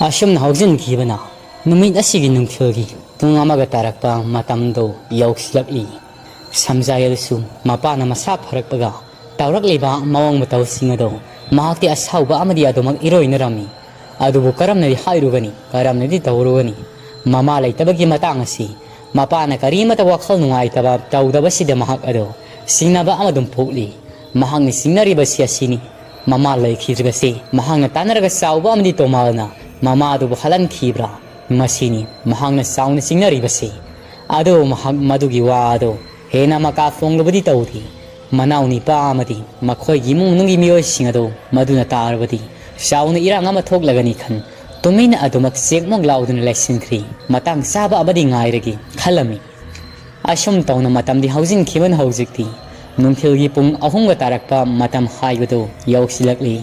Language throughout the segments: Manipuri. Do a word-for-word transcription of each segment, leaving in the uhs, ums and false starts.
ꯑꯁꯨꯝꯅ ꯍꯧꯖꯤꯟꯈꯤꯕꯅ ꯅꯨꯃꯤꯠ ꯑꯁꯤꯒꯤ ꯅꯨꯡꯊꯤꯜꯒꯤ ꯄꯨꯡ ꯑꯃꯒ ꯇꯥꯔꯛꯄ ꯃꯇꯝꯗꯨ ꯌꯧꯁꯤꯜꯂꯛꯂꯤ꯫ ꯁꯝꯖꯥꯏ ꯑꯗꯨꯁꯨ ꯃꯄꯥꯅ ꯃꯁꯥ ꯐꯔꯛꯄꯒ ꯇꯧꯔꯛꯂꯤꯕ ꯃꯑꯣꯡ ꯃꯇꯧꯁꯤꯡ ꯑꯗꯨ ꯃꯍꯥꯛꯇꯤ ꯑꯁꯥꯎꯕ ꯑꯃꯗꯤ ꯑꯗꯨꯃꯛ ꯏꯔꯣꯏꯅꯔꯝꯃꯤ꯫ ꯑꯗꯨꯕꯨ ꯀꯔꯝꯅꯗꯤ ꯍꯥꯏꯔꯨꯒꯅꯤ, ꯀꯔꯝꯅꯗꯤ ꯇꯧꯔꯨꯒꯅꯤ? ꯃꯃꯥ ꯂꯩꯇꯕꯒꯤ ꯃꯇꯥꯡ ꯑꯁꯤ ꯃꯄꯥꯅ ꯀꯔꯤꯃꯠꯇ ꯋꯥꯈꯜ ꯅꯨꯡꯉꯥꯏꯇꯕ ꯇꯧꯗꯕꯁꯤꯗ ꯃꯍꯥꯛ ꯑꯗꯨ ꯁꯤꯡꯅꯕ ꯑꯃ ꯑꯗꯨꯝ ꯄꯣꯛꯂꯤ꯫ ꯃꯍꯥꯛꯅ ꯁꯤꯡꯅꯔꯤꯕꯁꯤ ꯑꯁꯤꯅꯤ꯫ ꯃꯃꯥ ꯂꯩꯈꯤꯗ꯭ꯔꯤꯕꯁꯤ ꯃꯍꯥꯛꯅ ꯇꯥꯟꯅꯔꯒ ꯆꯥꯎꯕ ꯑꯃꯗꯤ ꯇꯣꯃꯥꯜꯅ ꯃꯃꯥꯗꯨꯕꯨ ꯍꯜꯍꯟꯈꯤꯕ꯭ꯔꯥ? ꯃꯁꯤꯅꯤ ꯃꯍꯥꯛꯅ ꯆꯥꯎꯅ ꯆꯤꯡꯅꯔꯤꯕꯁꯤ꯫ ꯑꯗꯨꯕꯨ ꯃꯍꯥꯛ ꯃꯗꯨꯒꯤ ꯋꯥ ꯑꯗꯨ ꯍꯦꯟꯅ ꯃꯀꯥ ꯐꯣꯡꯂꯨꯕꯗꯤ ꯇꯧꯗꯦ꯫ ꯃꯅꯥꯎ ꯅꯤꯄꯥ ꯑꯃꯗꯤ ꯃꯈꯣꯏꯒꯤ ꯏꯃꯨꯡ ꯃꯅꯨꯡꯒꯤ ꯃꯤꯑꯣꯏꯁꯤꯡ ꯑꯗꯨ ꯃꯗꯨꯅ ꯇꯥꯔꯕꯗꯤ ꯆꯥꯎꯅ ꯏꯔꯥꯡ ꯑꯃ ꯊꯣꯛꯂꯒꯅꯤ ꯈꯟ ꯇꯨꯃꯤꯟꯅ ꯑꯗꯨꯃꯛ ꯆꯦꯛꯃꯨꯛ ꯂꯥꯎꯗꯨꯅ ꯂꯩꯁꯤꯟꯈ꯭ꯔꯤ꯫ ꯃꯇꯥꯡ ꯆꯥꯕ ꯑꯃꯗꯤ ꯉꯥꯏꯔꯒꯦ ꯈꯜꯂꯝꯃꯤ꯫ ꯑꯁꯨꯝ ꯇꯧꯅ ꯃꯇꯝꯗꯤ ꯍꯧꯖꯤꯟꯈꯤꯕꯅ ꯍꯧꯖꯤꯛꯇꯤ ꯅꯨꯡꯊꯤꯜꯒꯤ ꯄꯨꯡ ꯑꯍꯨꯝꯒ ꯇꯥꯔꯛꯄ ꯃꯇꯝ ꯍꯥꯏꯕꯗꯨ ꯌꯧꯁꯤꯜꯂꯛꯂꯤ꯫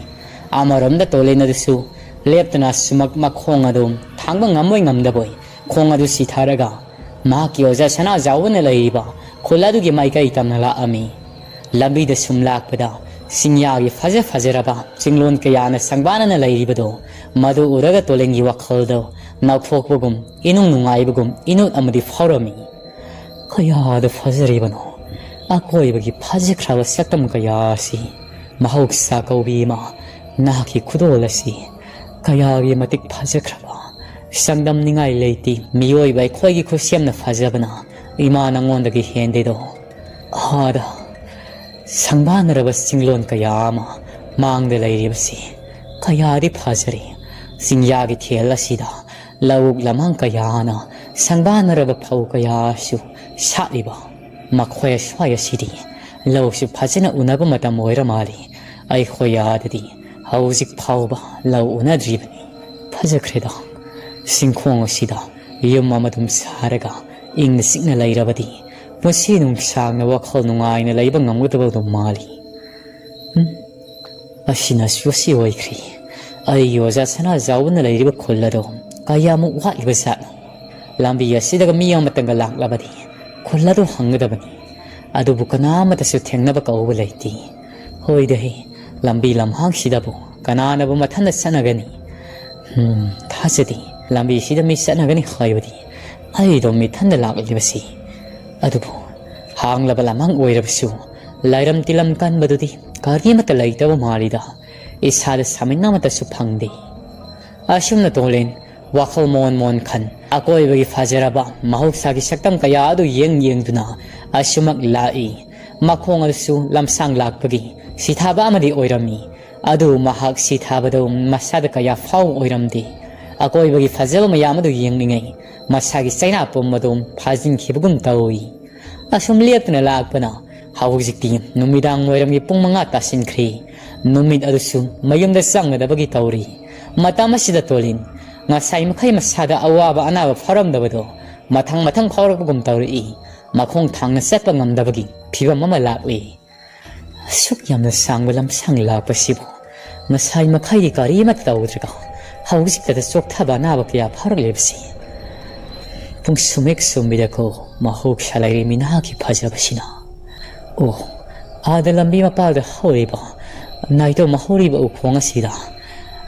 ꯑꯃꯔꯣꯝꯗ ꯇꯣꯂꯦꯟ ꯑꯗꯨꯁꯨ ꯂꯦꯞꯇꯅ ꯁꯨꯃꯛ ꯃꯈꯣꯡ ꯑꯗꯨ ꯊꯥꯡꯕ ꯉꯝꯕꯣꯏ ꯉꯝꯗꯕꯣꯏ ꯈꯣꯡ ꯑꯗꯨ ꯁꯤꯊꯔꯒ ꯃꯍꯥꯛꯀꯤ ꯑꯣꯖꯥ ꯁꯅꯥꯖꯥꯎꯕꯅ ꯂꯩꯔꯤꯕ ꯈꯨꯜ ꯑꯗꯨꯒꯤ ꯃꯥꯏꯀꯩ ꯇꯝꯅ ꯂꯥꯛꯑꯝꯃꯤ꯫ ꯂꯝꯕꯤꯗ ꯁꯨꯝ ꯂꯥꯛꯄꯗ ꯆꯤꯡꯌꯥꯒꯤ ꯐꯖ ꯐꯖꯔꯕ ꯆꯤꯡꯂꯣꯟ ꯀꯌꯥꯅ ꯁꯪꯕꯥꯅꯅ ꯂꯩꯔꯤꯕꯗꯣ ꯃꯗꯨ ꯎꯔꯒ ꯇꯣꯂꯦꯟꯒꯤ ꯋꯥꯈꯜꯗꯣ ꯅꯧꯊꯣꯛꯄꯒꯨꯝ, ꯏꯅꯨꯡ ꯅꯨꯡꯉꯥꯏꯕꯒꯨꯝ ꯏꯅꯣꯠ ꯑꯃꯗꯤ ꯐꯥꯎꯔꯝꯃꯤ꯫ ꯀꯌꯥꯗ ꯐꯖꯔꯤꯕꯅꯣ ꯑꯀꯣꯏꯕꯒꯤ ꯐꯖꯈ꯭ꯔꯕ ꯁꯛꯇꯝ ꯀꯌꯥ ꯑꯁꯤ꯫ ꯃꯍꯧꯁꯥ ꯀꯧꯕꯤ ꯏꯃꯥ, ꯅꯍꯥꯛꯀꯤ ꯈꯨꯗꯣꯜ ꯑꯁꯤ ꯀꯌꯥꯒꯤ ꯃꯇꯤꯛ ꯐꯖꯈ꯭ꯔꯕ꯫ ꯆꯥꯡꯗꯝꯅꯤꯡꯉꯥꯏ ꯂꯩꯇꯦ꯫ ꯃꯤꯑꯣꯏꯕ ꯑꯩꯈꯣꯏꯒꯤ ꯈꯨꯠꯁꯦꯝꯅ ꯐꯖꯕꯅ ꯏꯃꯥ ꯅꯉꯣꯟꯗꯒꯤ ꯍꯦꯟꯗꯦꯗꯣ꯫ ꯑꯥꯗ ꯁꯪꯕꯥꯟꯅꯔꯕ ꯆꯤꯡꯂꯣꯟ ꯀꯌꯥ ꯑꯃ ꯃꯥꯡꯗ ꯂꯩꯔꯤꯕꯁꯤ ꯀꯌꯥꯗꯤ ꯐꯖꯔꯤ꯫ ꯆꯤꯡꯌꯥꯒꯤ ꯊꯦꯜ ꯑꯁꯤꯗ ꯂꯧꯕꯨꯛ ꯂꯝꯍꯥꯡ ꯀꯌꯥꯅ ꯁꯪꯕꯥꯟꯅꯔꯕ ꯐꯧ ꯀꯌꯥꯁꯨ ꯁꯥꯠꯂꯤꯕ꯫ ꯃꯈꯣꯏ ꯑꯁ꯭ꯋꯥꯏ ꯑꯁꯤꯗꯤ ꯂꯧꯁꯨ ꯐꯖꯅ ꯎꯅꯕ ꯃꯇꯝ ꯑꯣꯏꯔ ꯃꯥꯜꯂꯤ꯫ ꯑꯩꯈꯣꯏ ꯑꯥꯗꯗꯤ ꯍꯧꯖꯤꯛ ꯐꯥꯎꯕ ꯂꯧ ꯎꯅꯗ꯭ꯔꯤꯕꯅꯤ꯫ ꯐꯖꯈ꯭ꯔꯦꯗ꯫ ꯆꯤꯡꯈꯣꯡ ꯑꯁꯤꯗ ꯌꯨꯝ ꯑꯃꯗꯨꯝ ꯁꯥꯔꯒ ꯏꯪꯅ ꯆꯤꯛꯅ ꯂꯩꯔꯕꯗꯤ ꯄꯨꯟꯁꯤ ꯅꯨꯡꯁꯥꯡꯅ ꯋꯥꯈꯜ ꯅꯨꯡꯉꯥꯏꯅ ꯂꯩꯕ ꯉꯝꯒꯗꯕꯗꯨ ꯃꯥꯜꯂꯤ꯫ ꯎꯝ, ꯑꯁꯤꯅꯁꯨ ꯑꯁꯤ ꯑꯣꯏꯈ꯭ꯔꯤ꯫ ꯑꯩꯒꯤ ꯑꯣꯖꯥ ꯁꯅꯥꯖꯥꯎꯕꯅ ꯂꯩꯔꯤꯕ ꯈꯨꯜ ꯑꯗꯣ ꯀꯌꯥꯃꯨꯛ ꯋꯥꯠꯂꯤꯕ ꯖꯥꯠꯅꯣ? ꯂꯝꯕꯤ ꯑꯁꯤꯗꯒ ꯃꯤ ꯑꯃꯇꯪꯒ ꯂꯥꯛꯂꯕꯗꯤ ꯈꯨꯜ ꯑꯗꯨ ꯍꯪꯒꯗꯕꯅꯤ꯫ ꯑꯗꯨꯕꯨ ꯀꯅꯥ ꯑꯃꯠꯇꯁꯨ ꯊꯦꯡꯅꯕ ꯀꯧꯕ ꯂꯩꯇꯦ꯫ ꯍꯣꯏꯗꯍꯦ, ꯂꯝꯕꯤ ꯂꯝꯍꯥꯡꯁꯤꯗꯕꯨ ꯀꯅꯥꯅꯕꯨ ꯃꯊꯟꯇ ꯆꯠꯅꯒꯅꯤ? ꯎꯝ, ꯊꯥꯖꯗꯦ꯫ ꯂꯝꯕꯤꯁꯤꯗ ꯃꯤ ꯆꯠꯅꯒꯅꯤ ꯍꯥꯏꯕꯗꯤ ꯑꯩꯗꯣ ꯃꯤꯊꯟꯗ ꯂꯥꯛꯂꯤꯕꯁꯤ꯫ ꯑꯗꯨꯕꯨ ꯍꯥꯡꯂꯕ ꯂꯝꯍꯥꯡ ꯑꯣꯏꯔꯕꯁꯨ ꯂꯥꯏꯔꯝ ꯇꯤꯂꯝ ꯀꯟꯕꯗꯨꯗꯤ ꯒꯥꯔꯤ ꯑꯃꯠꯇ ꯂꯩꯇꯕ ꯃꯥꯜꯂꯤꯗ꯫ ꯏꯁꯥꯗ ꯁꯥꯃꯤꯟ ꯑꯃꯠꯇꯁꯨ ꯐꯪꯗꯦ꯫ ꯑꯁꯨꯝꯅ ꯇꯣꯂꯦꯟ ꯋꯥꯈꯜ ꯃꯣꯟ ꯃꯣꯟ ꯈꯟ ꯑꯀꯣꯏꯕꯒꯤ ꯐꯖꯔꯕ ꯃꯍꯧꯁꯥꯒꯤ ꯁꯛꯇꯝ ꯀꯌꯥ ꯑꯗꯨ ꯌꯦꯡ ꯌꯦꯡꯗꯨꯅ ꯑꯁꯨꯃꯛ ꯂꯥꯛꯏ꯫ ꯃꯈꯣꯡ ꯑꯗꯨꯁꯨ ꯂꯝꯁꯥꯡ ꯂꯥꯛꯄꯒꯤ ꯁꯤꯊꯥꯕ ꯑꯃꯗꯤ ꯑꯣꯏꯔꯝꯃꯤ꯫ ꯑꯗꯨ ꯃꯍꯥꯛ ꯁꯤꯊꯥꯕꯗꯨ ꯃꯁꯥꯗ ꯀꯌꯥ ꯐꯥꯎꯕ ꯑꯣꯏꯔꯝꯗꯦ꯫ ꯑꯀꯣꯏꯕꯒꯤ ꯐꯖꯕ ꯃꯌꯥꯝ ꯑꯗꯨ ꯌꯦꯡꯂꯤꯉꯩ ꯃꯁꯥꯒꯤ ꯆꯩꯅꯥ ꯄꯨꯝꯕꯗꯨ ꯐꯥꯖꯤꯟꯈꯤꯕꯒꯨꯝ ꯇꯧꯏ꯫ ꯑꯁꯨꯝ ꯂꯦꯞꯇꯨꯅ ꯂꯥꯛꯄꯅ ꯍꯧꯖꯤꯛꯇꯤ ꯅꯨꯃꯤꯗꯥꯡ ꯋꯥꯏꯔꯝꯒꯤ ꯄꯨꯡ ꯃꯉꯥ ꯇꯥꯁꯤꯟꯈ꯭ꯔꯦ꯫ ꯅꯨꯃꯤꯠ ꯑꯗꯨꯁꯨ ꯃꯌꯨꯝꯗ ꯆꯪꯒꯗꯕꯒꯤ ꯇꯧꯔꯤ꯫ ꯃꯇꯝ ꯑꯁꯤꯗ ꯇꯣꯂꯤꯟ ꯉꯁꯥꯏ ꯃꯈꯩ ꯃꯁꯥꯗ ꯑꯋꯥꯕ ꯑꯅꯥꯕ ꯐꯥꯎꯔꯝꯗꯕꯗꯣ ꯃꯊꯪ ꯃꯊꯪ ꯐꯥꯎꯔꯛꯄꯒꯨꯝ ꯇꯧꯔꯛꯏ꯫ ꯃꯈꯣꯡ ꯊꯥꯡꯅ ꯆꯠꯄ ꯉꯝꯗꯕꯒꯤ ꯐꯤꯕꯝ ꯑꯃ ꯂꯥꯛꯂꯤ꯫ ꯑꯁꯨꯛ ꯌꯥꯝꯅ ꯁꯥꯡꯕ ꯂꯝꯁꯥꯡ ꯂꯥꯛꯄꯁꯤꯕꯨ ꯉꯁꯥꯏ ꯃꯈꯩꯗꯤ ꯀꯔꯤ ꯑꯃꯠꯇ ꯇꯧꯗ꯭ꯔꯒ ꯍꯧꯖꯤꯛꯇꯗ ꯆꯣꯛꯊꯕ ꯑꯅꯥꯕ ꯀꯌꯥ ꯐꯥꯎꯔꯛꯂꯤꯕꯁꯤ꯫ ꯄꯨꯡ ꯁꯨꯝꯍꯦꯛ ꯁꯨꯝꯕꯤꯗꯀꯣ ꯃꯍꯧꯁꯥ ꯂꯩꯔꯤ ꯃꯤꯅꯥꯒꯤ ꯐꯖꯕꯁꯤꯅ꯫ ꯑꯣ, ꯑꯥꯗ ꯂꯝꯕꯤ ꯃꯄꯥꯜꯗ ꯍꯧꯔꯤꯕ ꯅꯥꯏꯇꯣꯝ ꯍꯧꯔꯤꯕ ꯎꯈꯣꯡ ꯑꯁꯤꯗ,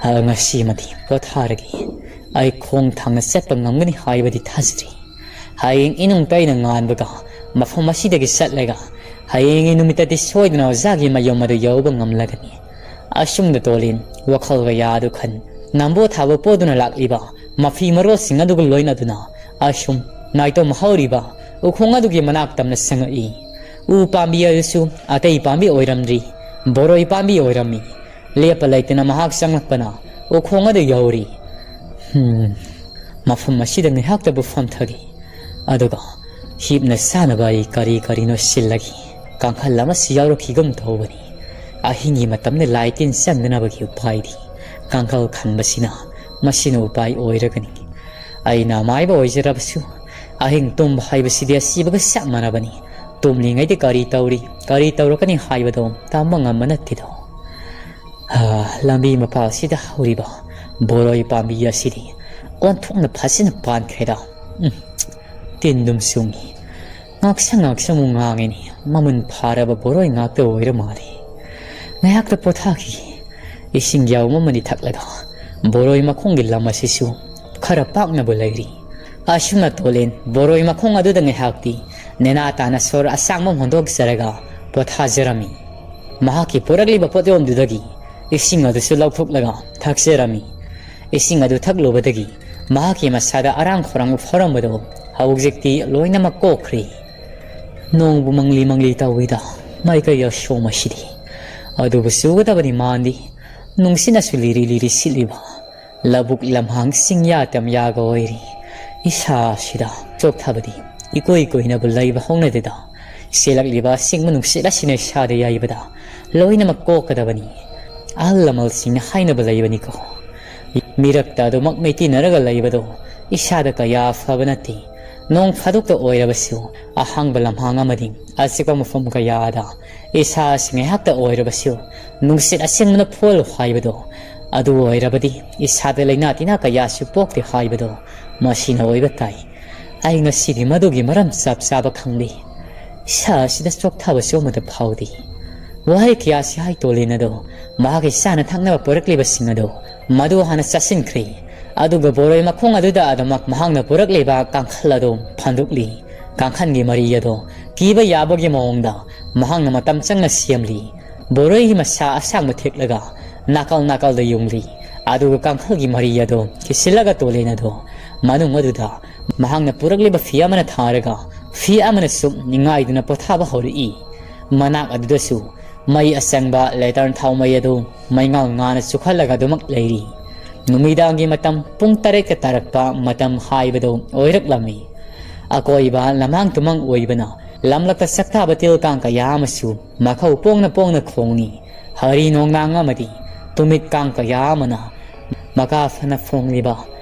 ꯑ, ꯉꯁꯤꯃꯗꯤ ꯄꯣꯊꯥꯔꯒꯦ꯫ ꯑꯩ ꯈꯣꯡ ꯊꯥꯡꯅ ꯆꯠꯄ ꯉꯝꯒꯅꯤ ꯍꯥꯏꯕꯗꯤ ꯊꯥꯖꯗ꯭ꯔꯤ꯫ ꯍꯌꯦꯡ ꯏꯅꯨꯡ ꯇꯩꯅ ꯉꯥꯟꯕꯒ ꯃꯐꯝ ꯑꯁꯤꯗꯒꯤ ꯆꯠꯂꯒ ꯍꯌꯦꯡꯒꯤ ꯅꯨꯃꯤꯠꯇꯗꯤ ꯁꯣꯏꯗꯅ ꯑꯣꯖꯥꯒꯤ ꯃꯌꯨꯝ ꯑꯗꯨ ꯌꯧꯕ ꯉꯝꯂꯒꯅꯤ꯫ ꯑꯁꯨꯝꯅ ꯇꯣꯂꯤꯟ ꯋꯥꯈꯜ ꯀꯌꯥ ꯑꯗꯨ ꯈꯟ ꯅꯝꯕꯣ ꯊꯥꯕ ꯄꯣꯗꯨꯅ ꯂꯥꯛꯂꯤꯕ ꯃꯐꯤ ꯃꯔꯣꯜꯁꯤꯡ ꯑꯗꯨꯒ ꯂꯣꯏꯅꯗꯨꯅ ꯑꯁꯨꯝ ꯅꯥꯏꯇꯣꯝ ꯍꯧꯔꯤꯕ ꯎꯈꯣꯡ ꯑꯗꯨꯒꯤ ꯃꯅꯥꯛ ꯇꯝꯅ ꯆꯪꯉꯛꯏ꯫ ꯎ ꯄꯥꯝꯕꯤ ꯑꯗꯨꯁꯨ ꯑꯇꯩ ꯄꯥꯝꯕꯤ ꯑꯣꯏꯔꯝꯗ꯭ꯔꯤ, ꯕꯣꯔꯣꯏ ꯄꯥꯝꯕꯤ ꯑꯣꯏꯔꯝꯃꯤ꯫ ꯂꯦꯞꯄ ꯂꯩꯇꯅ ꯃꯍꯥꯛ ꯆꯪꯂꯛꯄꯅ ꯎꯈꯣꯡ ꯑꯗꯨ ꯌꯧꯔꯤ꯫ ꯍꯝ, ꯃꯐꯝ ꯑꯁꯤꯗ ꯉꯥꯏꯍꯥꯛꯇꯕꯨ ꯐꯝꯊꯈꯤ꯫ ꯑꯗꯨꯒ ꯍꯤꯞꯅ ꯆꯥꯅꯕ ꯑꯩ ꯀꯔꯤ ꯀꯔꯤꯅꯣ ꯁꯤꯜꯂꯒꯦ꯫ ꯀꯥꯡꯈꯜ ꯑꯃꯁꯨ ꯌꯥꯎꯔꯛꯈꯤꯒꯨꯝ ꯇꯧꯕꯅꯤ꯫ ꯑꯍꯤꯡꯒꯤ ꯃꯇꯝꯗ ꯂꯥꯏ ꯇꯤꯟ ꯆꯪꯗꯅꯕꯒꯤ ꯎꯄꯥꯏꯗꯤ ꯀꯥꯡꯈꯜ ꯈꯟꯕꯁꯤꯅ ꯃꯁꯤꯅ ꯎꯄꯥꯏ ꯑꯣꯏꯔꯒꯅꯤ꯫ ꯑꯩꯅ ꯑꯃꯥꯏꯕ ꯑꯣꯏꯖꯔꯕꯁꯨ ꯑꯍꯤꯡ ꯇꯨꯝꯕ ꯍꯥꯏꯕꯁꯤꯗꯤ ꯑꯁꯤꯕꯒ ꯆꯞ ꯃꯥꯟꯅꯕꯅꯤ꯫ ꯇꯨꯝꯂꯤꯉꯩꯗ ꯀꯔꯤ ꯇꯧꯔꯤ, ꯀꯔꯤ ꯇꯧꯔꯛꯀꯅꯤ ꯍꯥꯏꯕꯗꯣ ꯇꯝꯕ ꯉꯝꯕ ꯅꯠꯇꯦꯗꯣ꯫ ꯑꯥ, ꯂꯝꯕꯤ ꯃꯄꯥꯜꯁꯤꯗ ꯍꯧꯔꯤꯕ ꯕꯣꯔꯣꯏ ꯄꯥꯝꯕꯤ ꯑꯁꯤꯗꯤ ꯑꯣꯟꯊꯣꯛꯅ ꯐꯖꯅ ꯄꯥꯟꯈ꯭ꯔꯦꯗ꯫ ꯎꯝ, ꯇꯤꯟꯗꯨꯝ ꯆꯨꯡꯉꯤ꯫ ꯉꯥꯛꯁꯪ ꯉꯥꯛꯁꯪ ꯑꯃꯨꯛ ꯉꯥꯡꯉꯤꯅꯤ꯫ ꯃꯃꯨꯟ ꯐꯥꯔꯕ ꯕꯣꯔꯣꯏ ꯉꯥꯛꯇ ꯑꯣꯏꯔ ꯃꯥꯜꯂꯤ꯫ ꯉꯥꯏꯍꯥꯛꯇ ꯄꯣꯊꯥꯈꯤ꯫ ꯏꯁꯤꯡ ꯌꯥꯎꯝ ꯑꯃꯅꯤ ꯊꯛꯂꯒ ꯕꯣꯔꯣꯏ ꯃꯈꯣꯡꯒꯤ ꯂꯝ ꯑꯁꯤꯁꯨ ꯈꯔ ꯄꯥꯛꯅꯕꯨ ꯂꯩꯔꯤ꯫ ꯑꯁꯨꯝꯅ ꯇꯣꯂꯦꯟ ꯕꯣꯔꯣꯏ ꯃꯈꯣꯡ ꯑꯗꯨꯗ ꯉꯥꯏꯍꯥꯛꯇꯤ ꯅꯦꯅꯥ ꯇꯥꯅ ꯁꯣꯔ ꯑꯁꯥꯡꯕ ꯑꯃ ꯍꯣꯟꯗꯣꯛꯆꯔꯒ ꯄꯣꯊꯥꯖꯔꯝꯃꯤ꯫ ꯃꯍꯥꯛꯀꯤ ꯄꯨꯔꯛꯂꯤꯕ ꯄꯣꯠꯌꯣꯝꯗꯨꯗꯒꯤ ꯏꯁꯤꯡ ꯑꯗꯨꯁꯨ ꯂꯧꯊꯣꯛꯂꯒ ꯊꯛꯆꯔꯝꯃꯤ꯫ ꯏꯁꯤꯡ ꯑꯗꯨ ꯊꯛꯂꯨꯕꯗꯒꯤ ꯃꯍꯥꯛꯀꯤ ꯃꯁꯥꯗ ꯑꯔꯥꯡ ꯈꯧꯔꯥꯡꯕ ꯐꯥꯎꯔꯝꯕꯗꯨ ꯍꯧꯖꯤꯛꯇꯤ ꯂꯣꯏꯅꯃꯛ ꯀꯣꯛꯈ꯭ꯔꯦ꯫ ꯅꯣꯡꯕꯨ ꯃꯪꯂꯤ ꯃꯪꯂꯤ ꯇꯧꯏꯗ, ꯃꯥꯏꯀꯩ ꯑꯁꯣꯝ ꯑꯁꯤꯗꯤ꯫ ꯑꯗꯨꯕꯨ ꯆꯨꯒꯗꯕꯗꯤ ꯃꯥꯟꯗꯦ꯫ ꯅꯨꯡꯁꯤꯠꯅꯁꯨ ꯂꯤꯔꯤ ꯂꯤꯔꯤ ꯁꯤꯠꯂꯤꯕ꯫ ꯂꯧꯕꯨꯛ ꯂꯝꯍꯥꯡ ꯆꯤꯡꯌꯥ ꯇꯝꯌꯥꯒ ꯑꯣꯏꯔꯤ꯫ ꯏꯁꯥ ꯑꯁꯤꯗ ꯆꯣꯛꯊꯕꯗꯤ ꯏꯀꯣꯏ ꯀꯣꯏꯅꯕ ꯂꯩꯕ ꯍꯧꯅꯗꯦꯗ꯫ ꯁꯤꯠꯂꯛꯂꯤꯕ ꯑꯁꯦꯡꯕ ꯅꯨꯡꯁꯤꯠ ꯑꯁꯤꯅ ꯏꯁꯥꯗ ꯌꯩꯕꯗ ꯂꯣꯏꯅꯃꯛ ꯀꯣꯛꯀꯗꯕꯅꯤ꯫ ꯑꯍꯜ ꯂꯃꯟꯁꯤꯡꯅ ꯍꯥꯏꯅꯕ ꯂꯩꯕꯅꯤꯀꯣ, ꯃꯤꯔꯛꯇ ꯑꯗꯨꯃꯛ ꯃꯩꯇꯤꯟꯅꯔꯒ ꯂꯩꯕꯗꯣ ꯏꯁꯥꯗ ꯀꯌꯥ ꯐꯕ ꯅꯠꯇꯦ꯫ ꯅꯣꯡ ꯐꯥꯗꯣꯛꯇ ꯑꯣꯏꯔꯕꯁꯨ ꯑꯍꯥꯡꯕ ꯂꯝꯍꯥꯡ ꯑꯃꯗꯤ ꯑꯆꯤꯛꯄ ꯃꯐꯝ ꯀꯌꯥꯗ ꯏꯁꯥ ꯑꯁꯤ ꯉꯥꯏꯍꯥꯛꯇ ꯑꯣꯏꯔꯕꯁꯨ ꯅꯨꯡꯁꯤꯠ ꯑꯁꯦꯡꯕꯅ ꯐꯨꯍꯜꯂꯨ ꯍꯥꯏꯕꯗꯣ, ꯑꯗꯨ ꯑꯣꯏꯔꯕꯗꯤ ꯏꯁꯥꯗ ꯂꯥꯏꯅꯥ ꯇꯤꯟꯅꯥ ꯀꯌꯥꯁꯨ ꯄꯣꯛꯇꯦ ꯍꯥꯏꯕꯗꯣ ꯃꯁꯤꯅ ꯑꯣꯏꯕ ꯇꯥꯏ꯫ ꯑꯩ ꯉꯁꯤꯗꯤ ꯃꯗꯨꯒꯤ ꯃꯔꯝ ꯆꯞ ꯆꯥꯕ ꯈꯪꯂꯦ꯫ ꯏꯁꯥ ꯑꯁꯤꯗ ꯆꯣꯛꯊꯕꯁꯨ ꯑꯃꯠꯇ ꯐꯥꯎꯗꯦ꯫ ꯋꯥꯍꯩ ꯀꯌꯥꯁꯤ ꯍꯥꯏ ꯇꯣꯂꯦꯟ ꯑꯗꯣ ꯃꯍꯥꯛꯀꯤ ꯆꯥꯅ ꯊꯛꯅꯕ ꯄꯨꯔꯛꯂꯤꯕꯁꯤꯡ ꯑꯗꯣ ꯃꯗꯨ ꯍꯥꯟꯅ ꯆꯥꯁꯤꯟꯈ꯭ꯔꯦ꯫ ꯑꯗꯨꯒ ꯕꯣꯔꯣꯏ ꯃꯈꯣꯡ ꯑꯗꯨꯗ ꯑꯗꯨꯃꯛ ꯃꯍꯥꯛꯅ ꯄꯨꯔꯛꯂꯤꯕ ꯀꯥꯡꯈꯜ ꯑꯗꯨ ꯐꯟꯗꯣꯛꯂꯤ꯫ ꯀꯥꯡꯈꯜꯒꯤ ꯃꯔꯤ ꯑꯗꯣ ꯀꯤꯕ ꯌꯥꯕꯒꯤ ꯃꯑꯣꯡꯗ ꯃꯍꯥꯛꯅ ꯃꯇꯝ ꯆꯪꯅ ꯁꯦꯝꯂꯤ꯫ ꯕꯣꯔꯣꯏꯒꯤ ꯃꯁꯥ ꯑꯁꯥꯡꯕ ꯊꯦꯛꯂꯒ ꯅꯥꯀꯜ ꯅꯥꯀꯜꯗ ꯌꯨꯡꯂꯤ꯫ ꯑꯗꯨꯒ ꯀꯥꯡꯈꯜꯒꯤ ꯃꯔꯤ ꯑꯗꯣ ꯀꯤꯁꯤꯜꯂꯒ ꯇꯣꯂꯦꯟ ꯑꯗꯣ ꯃꯅꯨꯡ ꯑꯗꯨꯗ ꯃꯍꯥꯛꯅ ꯄꯨꯔꯛꯂꯤꯕ ꯐꯤ ꯑꯃꯅ ꯊꯥꯔꯒ ꯐꯤ ꯑꯃꯅ ꯁꯨꯝ ꯅꯤꯡꯉꯥꯏꯗꯨꯅ ꯄꯣꯊꯥꯕ ꯍꯧꯔꯛꯏ꯫ ꯃꯅꯥꯛ ꯑꯗꯨꯗꯁꯨ ꯃꯩ ꯑꯆꯪꯕ ꯂꯦꯇꯔꯟ ꯊꯥꯎ ꯃꯩ ꯑꯗꯨ ꯃꯩꯉꯥꯜ ꯉꯥꯅ ꯆꯨꯈꯠꯂꯒ ꯑꯗꯨꯃꯛ ꯂꯩꯔꯤ꯫ ꯅꯨꯃꯤꯗꯥꯡꯒꯤ ꯃꯇꯝ ꯄꯨꯡ ꯇꯔꯦꯠꯀ ꯇꯥꯔꯛꯄ ꯃꯇꯝ ꯍꯥꯏꯕꯗꯨ ꯑꯣꯏꯔꯛꯂꯝꯃꯤ꯫ ꯑꯀꯣꯏꯕ ꯂꯝꯍꯥꯡ ꯇꯨꯃꯪ ꯑꯣꯏꯕꯅ ꯂꯝꯂꯛꯇ ꯆꯥꯛꯇꯥꯕ ꯇꯤꯜ ꯀꯥꯡ ꯀꯌꯥ ꯑꯃꯁꯨ ꯃꯈꯧ ꯄꯣꯡꯅ ꯄꯣꯡꯅ ꯈꯣꯡꯏ꯫ ꯍꯔꯤ ꯅꯣꯡꯅꯥꯡ ꯑꯃꯗꯤ ꯇꯨꯃꯤꯠ ꯀꯥꯡ ꯀꯌꯥ ꯑꯃꯅ ꯃꯀꯥ ꯐꯅ ꯐꯣꯡꯂꯤꯕ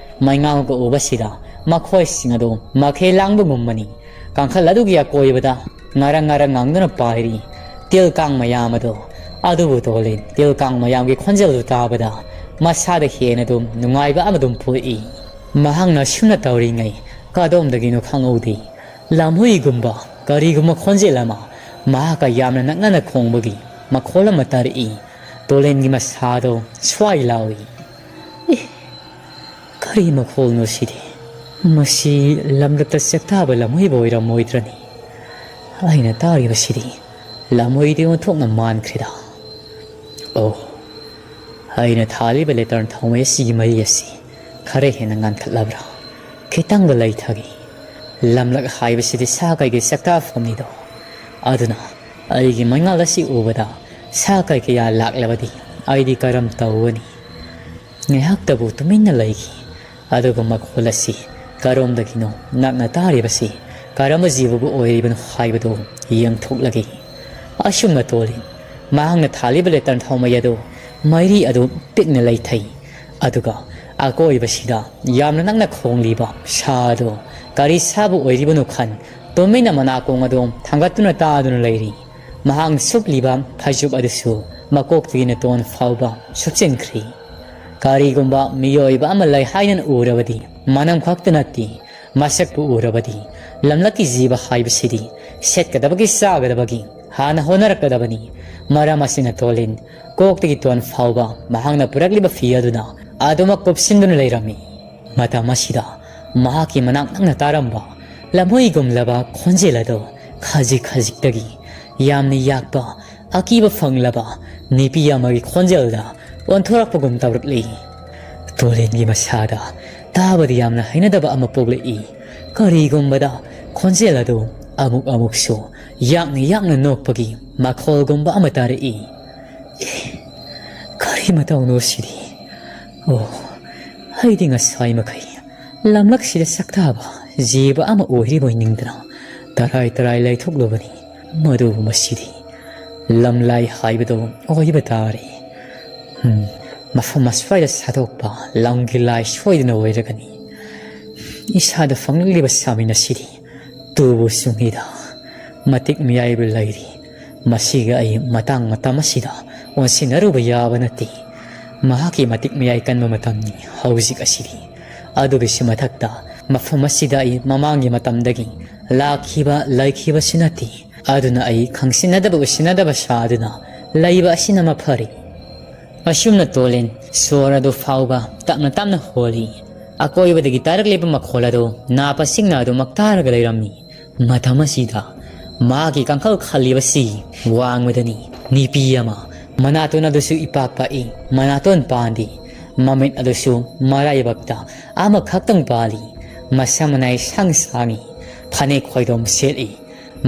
ꯃꯩꯉꯥꯜꯒ ꯎꯕꯁꯤꯗ ꯃꯈꯣꯏꯁꯤꯡ ꯑꯗꯨ ꯃꯈꯦ ꯂꯥꯡꯕꯒꯨꯝꯕꯅꯤ꯫ ꯀꯥꯡꯈꯜ ꯑꯗꯨꯒꯤ ꯑꯀꯣꯏꯕꯗ ꯉꯔꯪ ꯉꯔꯪ ꯉꯥꯡꯗꯨꯅ ꯄꯥꯏꯔꯤ꯫ ꯇꯤꯜ ꯀꯥꯡ ꯃꯌꯥꯝ ꯑꯗꯣ꯫ ꯑꯗꯨꯕꯨ ꯇꯣꯂꯤꯟ ꯇꯤꯜ ꯀꯥꯡ ꯃꯌꯥꯝꯒꯤ ꯈꯣꯟꯖꯦꯜꯗꯨ ꯇꯥꯕꯗ ꯃꯁꯥꯗ ꯍꯦꯟꯅ ꯑꯗꯨꯝ ꯅꯨꯡꯉꯥꯏꯕ ꯑꯃ ꯑꯗꯨꯝ ꯄꯣꯛꯏ꯫ ꯃꯍꯥꯛꯅ ꯑꯁꯨꯝꯅ ꯇꯧꯔꯤꯉꯩ ꯀꯗꯣꯝꯗꯒꯤꯅꯣ ꯈꯪꯍꯧꯗꯦ, ꯂꯝꯍꯨꯏꯒꯨꯝꯕ ꯀꯔꯤꯒꯨꯝꯕ ꯈꯣꯟꯖꯦꯜ ꯑꯃ ꯃꯍꯥꯛꯀ ꯌꯥꯝꯅ ꯅꯛꯅꯅ ꯈꯣꯡꯕꯒꯤ ꯃꯈꯣꯜ ꯑꯃ ꯇꯥꯔꯛꯏ꯫ ꯇꯣꯂꯦꯟꯒꯤ ꯃꯁꯥꯗꯣ ꯁ꯭ꯋꯥꯏ ꯂꯥꯎꯏ꯫ ꯀꯔꯤ ꯃꯈꯣꯜꯅꯣ ꯁꯤꯗꯤ? ꯃꯁꯤ ꯂꯝꯂꯛꯇ ꯆꯥꯛꯇꯥꯕ ꯂꯝꯍꯨꯏꯕꯨ ꯑꯣꯏꯔꯝꯃꯣꯏꯗ꯭ꯔꯅꯤ? ꯑꯩꯅ ꯇꯥꯔꯤꯕꯁꯤꯗꯤ ꯂꯝꯍꯨꯏꯗꯤ ꯑꯣꯟꯊꯣꯛꯅ ꯃꯥꯟꯈ꯭ꯔꯦꯗ꯫ ꯑꯣ, ꯑꯩꯅ ꯊꯥꯜꯂꯤꯕ ꯂꯦꯇꯔꯟ ꯊꯥꯎꯃꯩ ꯑꯁꯤꯒꯤ ꯃꯩ ꯑꯁꯤ ꯈꯔ ꯍꯦꯟꯅ ꯉꯥꯟꯈꯠꯂꯕ꯭ꯔꯥ? ꯈꯤꯇꯪꯒ ꯂꯩꯊꯒꯦ꯫ ꯂꯝꯂꯛ ꯍꯥꯏꯕꯁꯤꯗꯤ ꯁꯥ ꯀꯩꯒꯤ ꯆꯥꯛꯇꯥꯐꯝꯅꯤꯗꯣ꯫ ꯑꯗꯨꯅ ꯑꯩꯒꯤ ꯃꯩꯉꯥꯜ ꯑꯁꯤ ꯎꯕꯗ ꯁꯥ ꯀꯩ ꯀꯌꯥ ꯂꯥꯛꯂꯕꯗꯤ ꯑꯩꯗꯤ ꯀꯔꯝ ꯇꯧꯒꯅꯤ? ꯉꯥꯏꯍꯥꯛꯇꯕꯨ ꯇꯨꯃꯤꯟꯅ ꯂꯩꯈꯤ꯫ ꯑꯗꯨꯒ ꯃꯈꯣꯜ ꯑꯁꯤ ꯀꯔꯣꯝꯗꯒꯤꯅꯣ ꯅꯛꯅ ꯇꯥꯔꯤꯕꯁꯤ ꯀꯔꯝꯕ ꯖꯤꯕꯕꯨ ꯑꯣꯏꯔꯤꯕꯅꯣ ꯍꯥꯏꯕꯗꯨ ꯌꯦꯡꯊꯣꯛꯂꯒꯦ꯫ ꯑꯁꯨꯝꯅ ꯇꯣꯜꯂꯤ꯫ ꯃꯍꯥꯛꯅ ꯊꯥꯜꯂꯤꯕ ꯂꯦꯇꯔꯟ ꯊꯥꯎꯃꯩ ꯑꯗꯨ ꯃꯩꯔꯤ ꯑꯗꯨ ꯄꯤꯛꯅ ꯂꯩꯊꯩ꯫ ꯑꯗꯨꯒ ꯑꯀꯣꯏꯕꯁꯤꯗ ꯌꯥꯝꯅ ꯅꯛꯅ ꯈꯣꯡꯂꯤꯕ ꯁꯥ ꯑꯗꯨ ꯀꯔꯤ ꯁꯥꯕꯨ ꯑꯣꯏꯔꯤꯕꯅꯣ ꯈꯟ ꯇꯨꯃꯤꯟꯅ ꯃꯅꯥꯀꯣꯡ ꯑꯗꯨ ꯊꯥꯡꯒꯠꯇꯨꯅ ꯇꯥꯗꯨꯅ ꯂꯩꯔꯤ꯫ ꯃꯍꯥꯛꯅ ꯁꯨꯞꯂꯤꯕ ꯐꯩꯖꯨꯞ ꯑꯗꯨꯁꯨ ꯃꯀꯣꯛꯇꯒꯤ ꯅꯇꯣꯟ ꯐꯥꯎꯕ ꯁꯨꯞꯆꯤꯟꯈ꯭ꯔꯤ꯫ ꯀꯔꯤꯒꯨꯝꯕ ꯃꯤꯑꯣꯏꯕ ꯑꯃ ꯂꯩ ꯍꯥꯏꯅ ꯎꯔꯕꯗꯤ ꯃꯅꯝ ꯈꯛꯇ ꯅꯠꯇꯦ, ꯃꯁꯛꯄꯨ ꯎꯔꯕꯗꯤ ꯂꯝꯂꯛꯀꯤ ꯖꯤꯕ ꯍꯥꯏꯕꯁꯤꯗꯤ ꯁꯦꯠꯀꯗꯕꯒꯤ ꯆꯥꯒꯗꯕꯒꯤ ꯍꯥꯟꯅ ꯍꯣꯠꯅꯔꯛꯀꯗꯕꯅꯤ꯫ ꯃꯔꯝ ꯑꯁꯤꯅ ꯇꯣꯂꯤꯟ ꯀꯣꯛꯇꯒꯤ ꯇꯣꯟ ꯐꯥꯎꯕ ꯃꯍꯥꯛꯅ ꯄꯨꯔꯛꯂꯤꯕ ꯐꯤ ꯑꯗꯨꯅ ꯑꯗꯨꯃꯛ ꯀꯨꯞꯁꯤꯟꯗꯨꯅ ꯂꯩꯔꯝꯃꯤ꯫ ꯃꯇꯝ ꯑꯁꯤꯗ ꯃꯍꯥꯛꯀꯤ ꯃꯅꯥꯛ ꯅꯛꯅ ꯇꯥꯔꯝꯕ ꯂꯝꯍꯨꯏꯒꯨꯝꯂꯕ ꯈꯣꯟꯖꯦꯜ ꯑꯗꯨ ꯈꯖꯤꯛ ꯈꯖꯤꯛꯇꯒꯤ ꯌꯥꯝꯅ ꯌꯥꯛꯄ, ꯑꯀꯤꯕ ꯐꯪꯂꯕ ꯅꯨꯄꯤ ꯑꯃꯒꯤ ꯈꯣꯟꯖꯦꯜꯗ ꯑꯣꯟꯊꯣꯔꯛꯄꯒꯨꯝ ꯇꯧꯔꯛꯂꯤ꯫ ꯇꯣꯂꯤꯟꯒꯤ ꯃꯁꯥꯗ ꯇꯥꯕꯗ ꯌꯥꯝꯅ ꯍꯩꯅꯗꯕ ꯑꯃ ꯄꯣꯛꯂꯛꯏ꯫ ꯀꯔꯤꯒꯨꯝꯕꯗ ꯈꯣꯟꯖꯦꯜ ꯑꯗꯨ ꯑꯃꯨꯛ ꯑꯃꯨꯛꯁꯨ ꯌꯥꯛꯅ ꯌꯥꯛꯅ ꯅꯣꯛꯄꯒꯤ ꯃꯈꯣꯜꯒꯨꯝꯕ ꯑꯃ ꯇꯥꯔꯛꯏ꯫ ꯑꯦ, ꯀꯔꯤ ꯃꯇꯧꯅꯣ ꯁꯤꯗꯤ? ꯑꯣ, ꯑꯩꯗꯤ ꯉꯁꯥꯏ ꯃꯈꯩ ꯂꯝꯂꯛꯁꯤꯗ ꯁꯛꯇꯥꯕ ꯖꯤꯕ ꯑꯃ ꯑꯣꯏꯔꯤꯕꯣꯏ ꯅꯤꯡꯗꯅ ꯇꯔꯥꯏ ꯇꯔꯥꯏ ꯂꯩꯊꯣꯛꯂꯨꯕꯅꯤ꯫ ꯃꯗꯨꯕꯨ ꯃꯁꯤꯗꯤ ꯂꯝꯂꯥꯏ ꯍꯥꯏꯕꯗꯨ ꯑꯣꯏꯕ ꯇꯥꯔꯦ꯫ ꯎꯝ, ꯃꯐꯝ ꯑꯁ꯭ꯋꯥꯏꯗ ꯁꯥꯗꯣꯛꯄ ꯂꯝꯒꯤ ꯂꯥꯏ ꯁꯣꯏꯗꯅ ꯑꯣꯏꯔꯒꯅꯤ꯫ ꯏꯁꯥꯗ ꯐꯪꯂꯛꯂꯤꯕ ꯁꯥꯃꯤꯟ ꯑꯁꯤꯗꯤ ꯇꯨꯕꯨ ꯆꯨꯡꯉꯤꯗ, ꯃꯇꯤꯛ ꯃꯌꯥꯏꯕꯨ ꯂꯩꯔꯤ꯫ ꯃꯁꯤꯒ ꯑꯩ ꯃꯇꯥꯡ ꯃꯇꯝ ꯑꯁꯤꯗ ꯑꯣꯟꯁꯤꯟꯅꯔꯨꯕ ꯌꯥꯕ ꯅꯠꯇꯦ꯫ ꯃꯍꯥꯛꯀꯤ ꯃꯇꯤꯛ ꯃꯌꯥꯏ ꯀꯟꯕ ꯃꯇꯝꯅꯤ ꯍꯧꯖꯤꯛ ꯑꯁꯤꯗꯤ꯫ ꯑꯗꯨꯒꯤꯁꯨ ꯃꯊꯛꯇ ꯃꯐꯝ ꯑꯁꯤꯗ ꯑꯩ ꯃꯃꯥꯡꯒꯤ ꯃꯇꯝꯗꯒꯤ ꯂꯥꯛꯈꯤꯕ ꯂꯩꯈꯤꯕꯁꯨ ꯅꯠꯇꯦ꯫ ꯑꯗꯨꯅ ꯑꯩ ꯈꯪꯁꯤꯟꯅꯗꯕ ꯎꯁꯤꯟꯅꯗꯕ ꯁꯥꯗꯨꯅ ꯂꯩꯕ ꯑꯁꯤꯅ ꯃꯐꯔꯦ꯫ ꯑꯁꯨꯝꯅ ꯇꯣꯂꯤꯟ ꯁꯣꯔ ꯑꯗꯨ ꯐꯥꯎꯕ ꯇꯞꯅ ꯇꯞꯅ ꯍꯣꯜꯂꯤ꯫ ꯑꯀꯣꯏꯕꯗꯒꯤ ꯇꯥꯔꯛꯂꯤꯕ ꯃꯈꯣꯜ ꯑꯗꯨ ꯅꯥꯄꯁꯤꯡꯅ ꯑꯗꯨꯃꯛ ꯇꯥꯔꯒ ꯂꯩꯔꯝꯃꯤ꯫ ꯃꯇꯝ ꯑꯁꯤꯗ ꯃꯥꯒꯤ ꯀꯥꯡꯈꯜ ꯈꯜꯂꯤꯕꯁꯤ ꯋꯥꯡꯃꯗꯅꯤ꯫ ꯅꯨꯄꯤ ꯑꯃ, ꯃꯅꯥꯇꯣꯟ ꯑꯗꯨꯁꯨ ꯏꯄꯥꯛ ꯄꯥꯛꯏ, ꯃꯅꯥꯇꯣꯟ ꯄꯥꯟꯗꯦ, ꯃꯃꯤꯠ ꯑꯗꯨꯁꯨ ꯃꯔꯥꯏꯕꯛꯇ ꯑꯃꯈꯛꯇꯪ ꯄꯥꯜꯂꯤ꯫ ꯃꯁꯝ ꯃꯅꯥꯏ ꯁꯥꯡ ꯁꯥꯡꯉꯤ, ꯐꯅꯦꯛ ꯈꯣꯏꯗꯣꯝ ꯁꯦꯠꯂꯤ꯫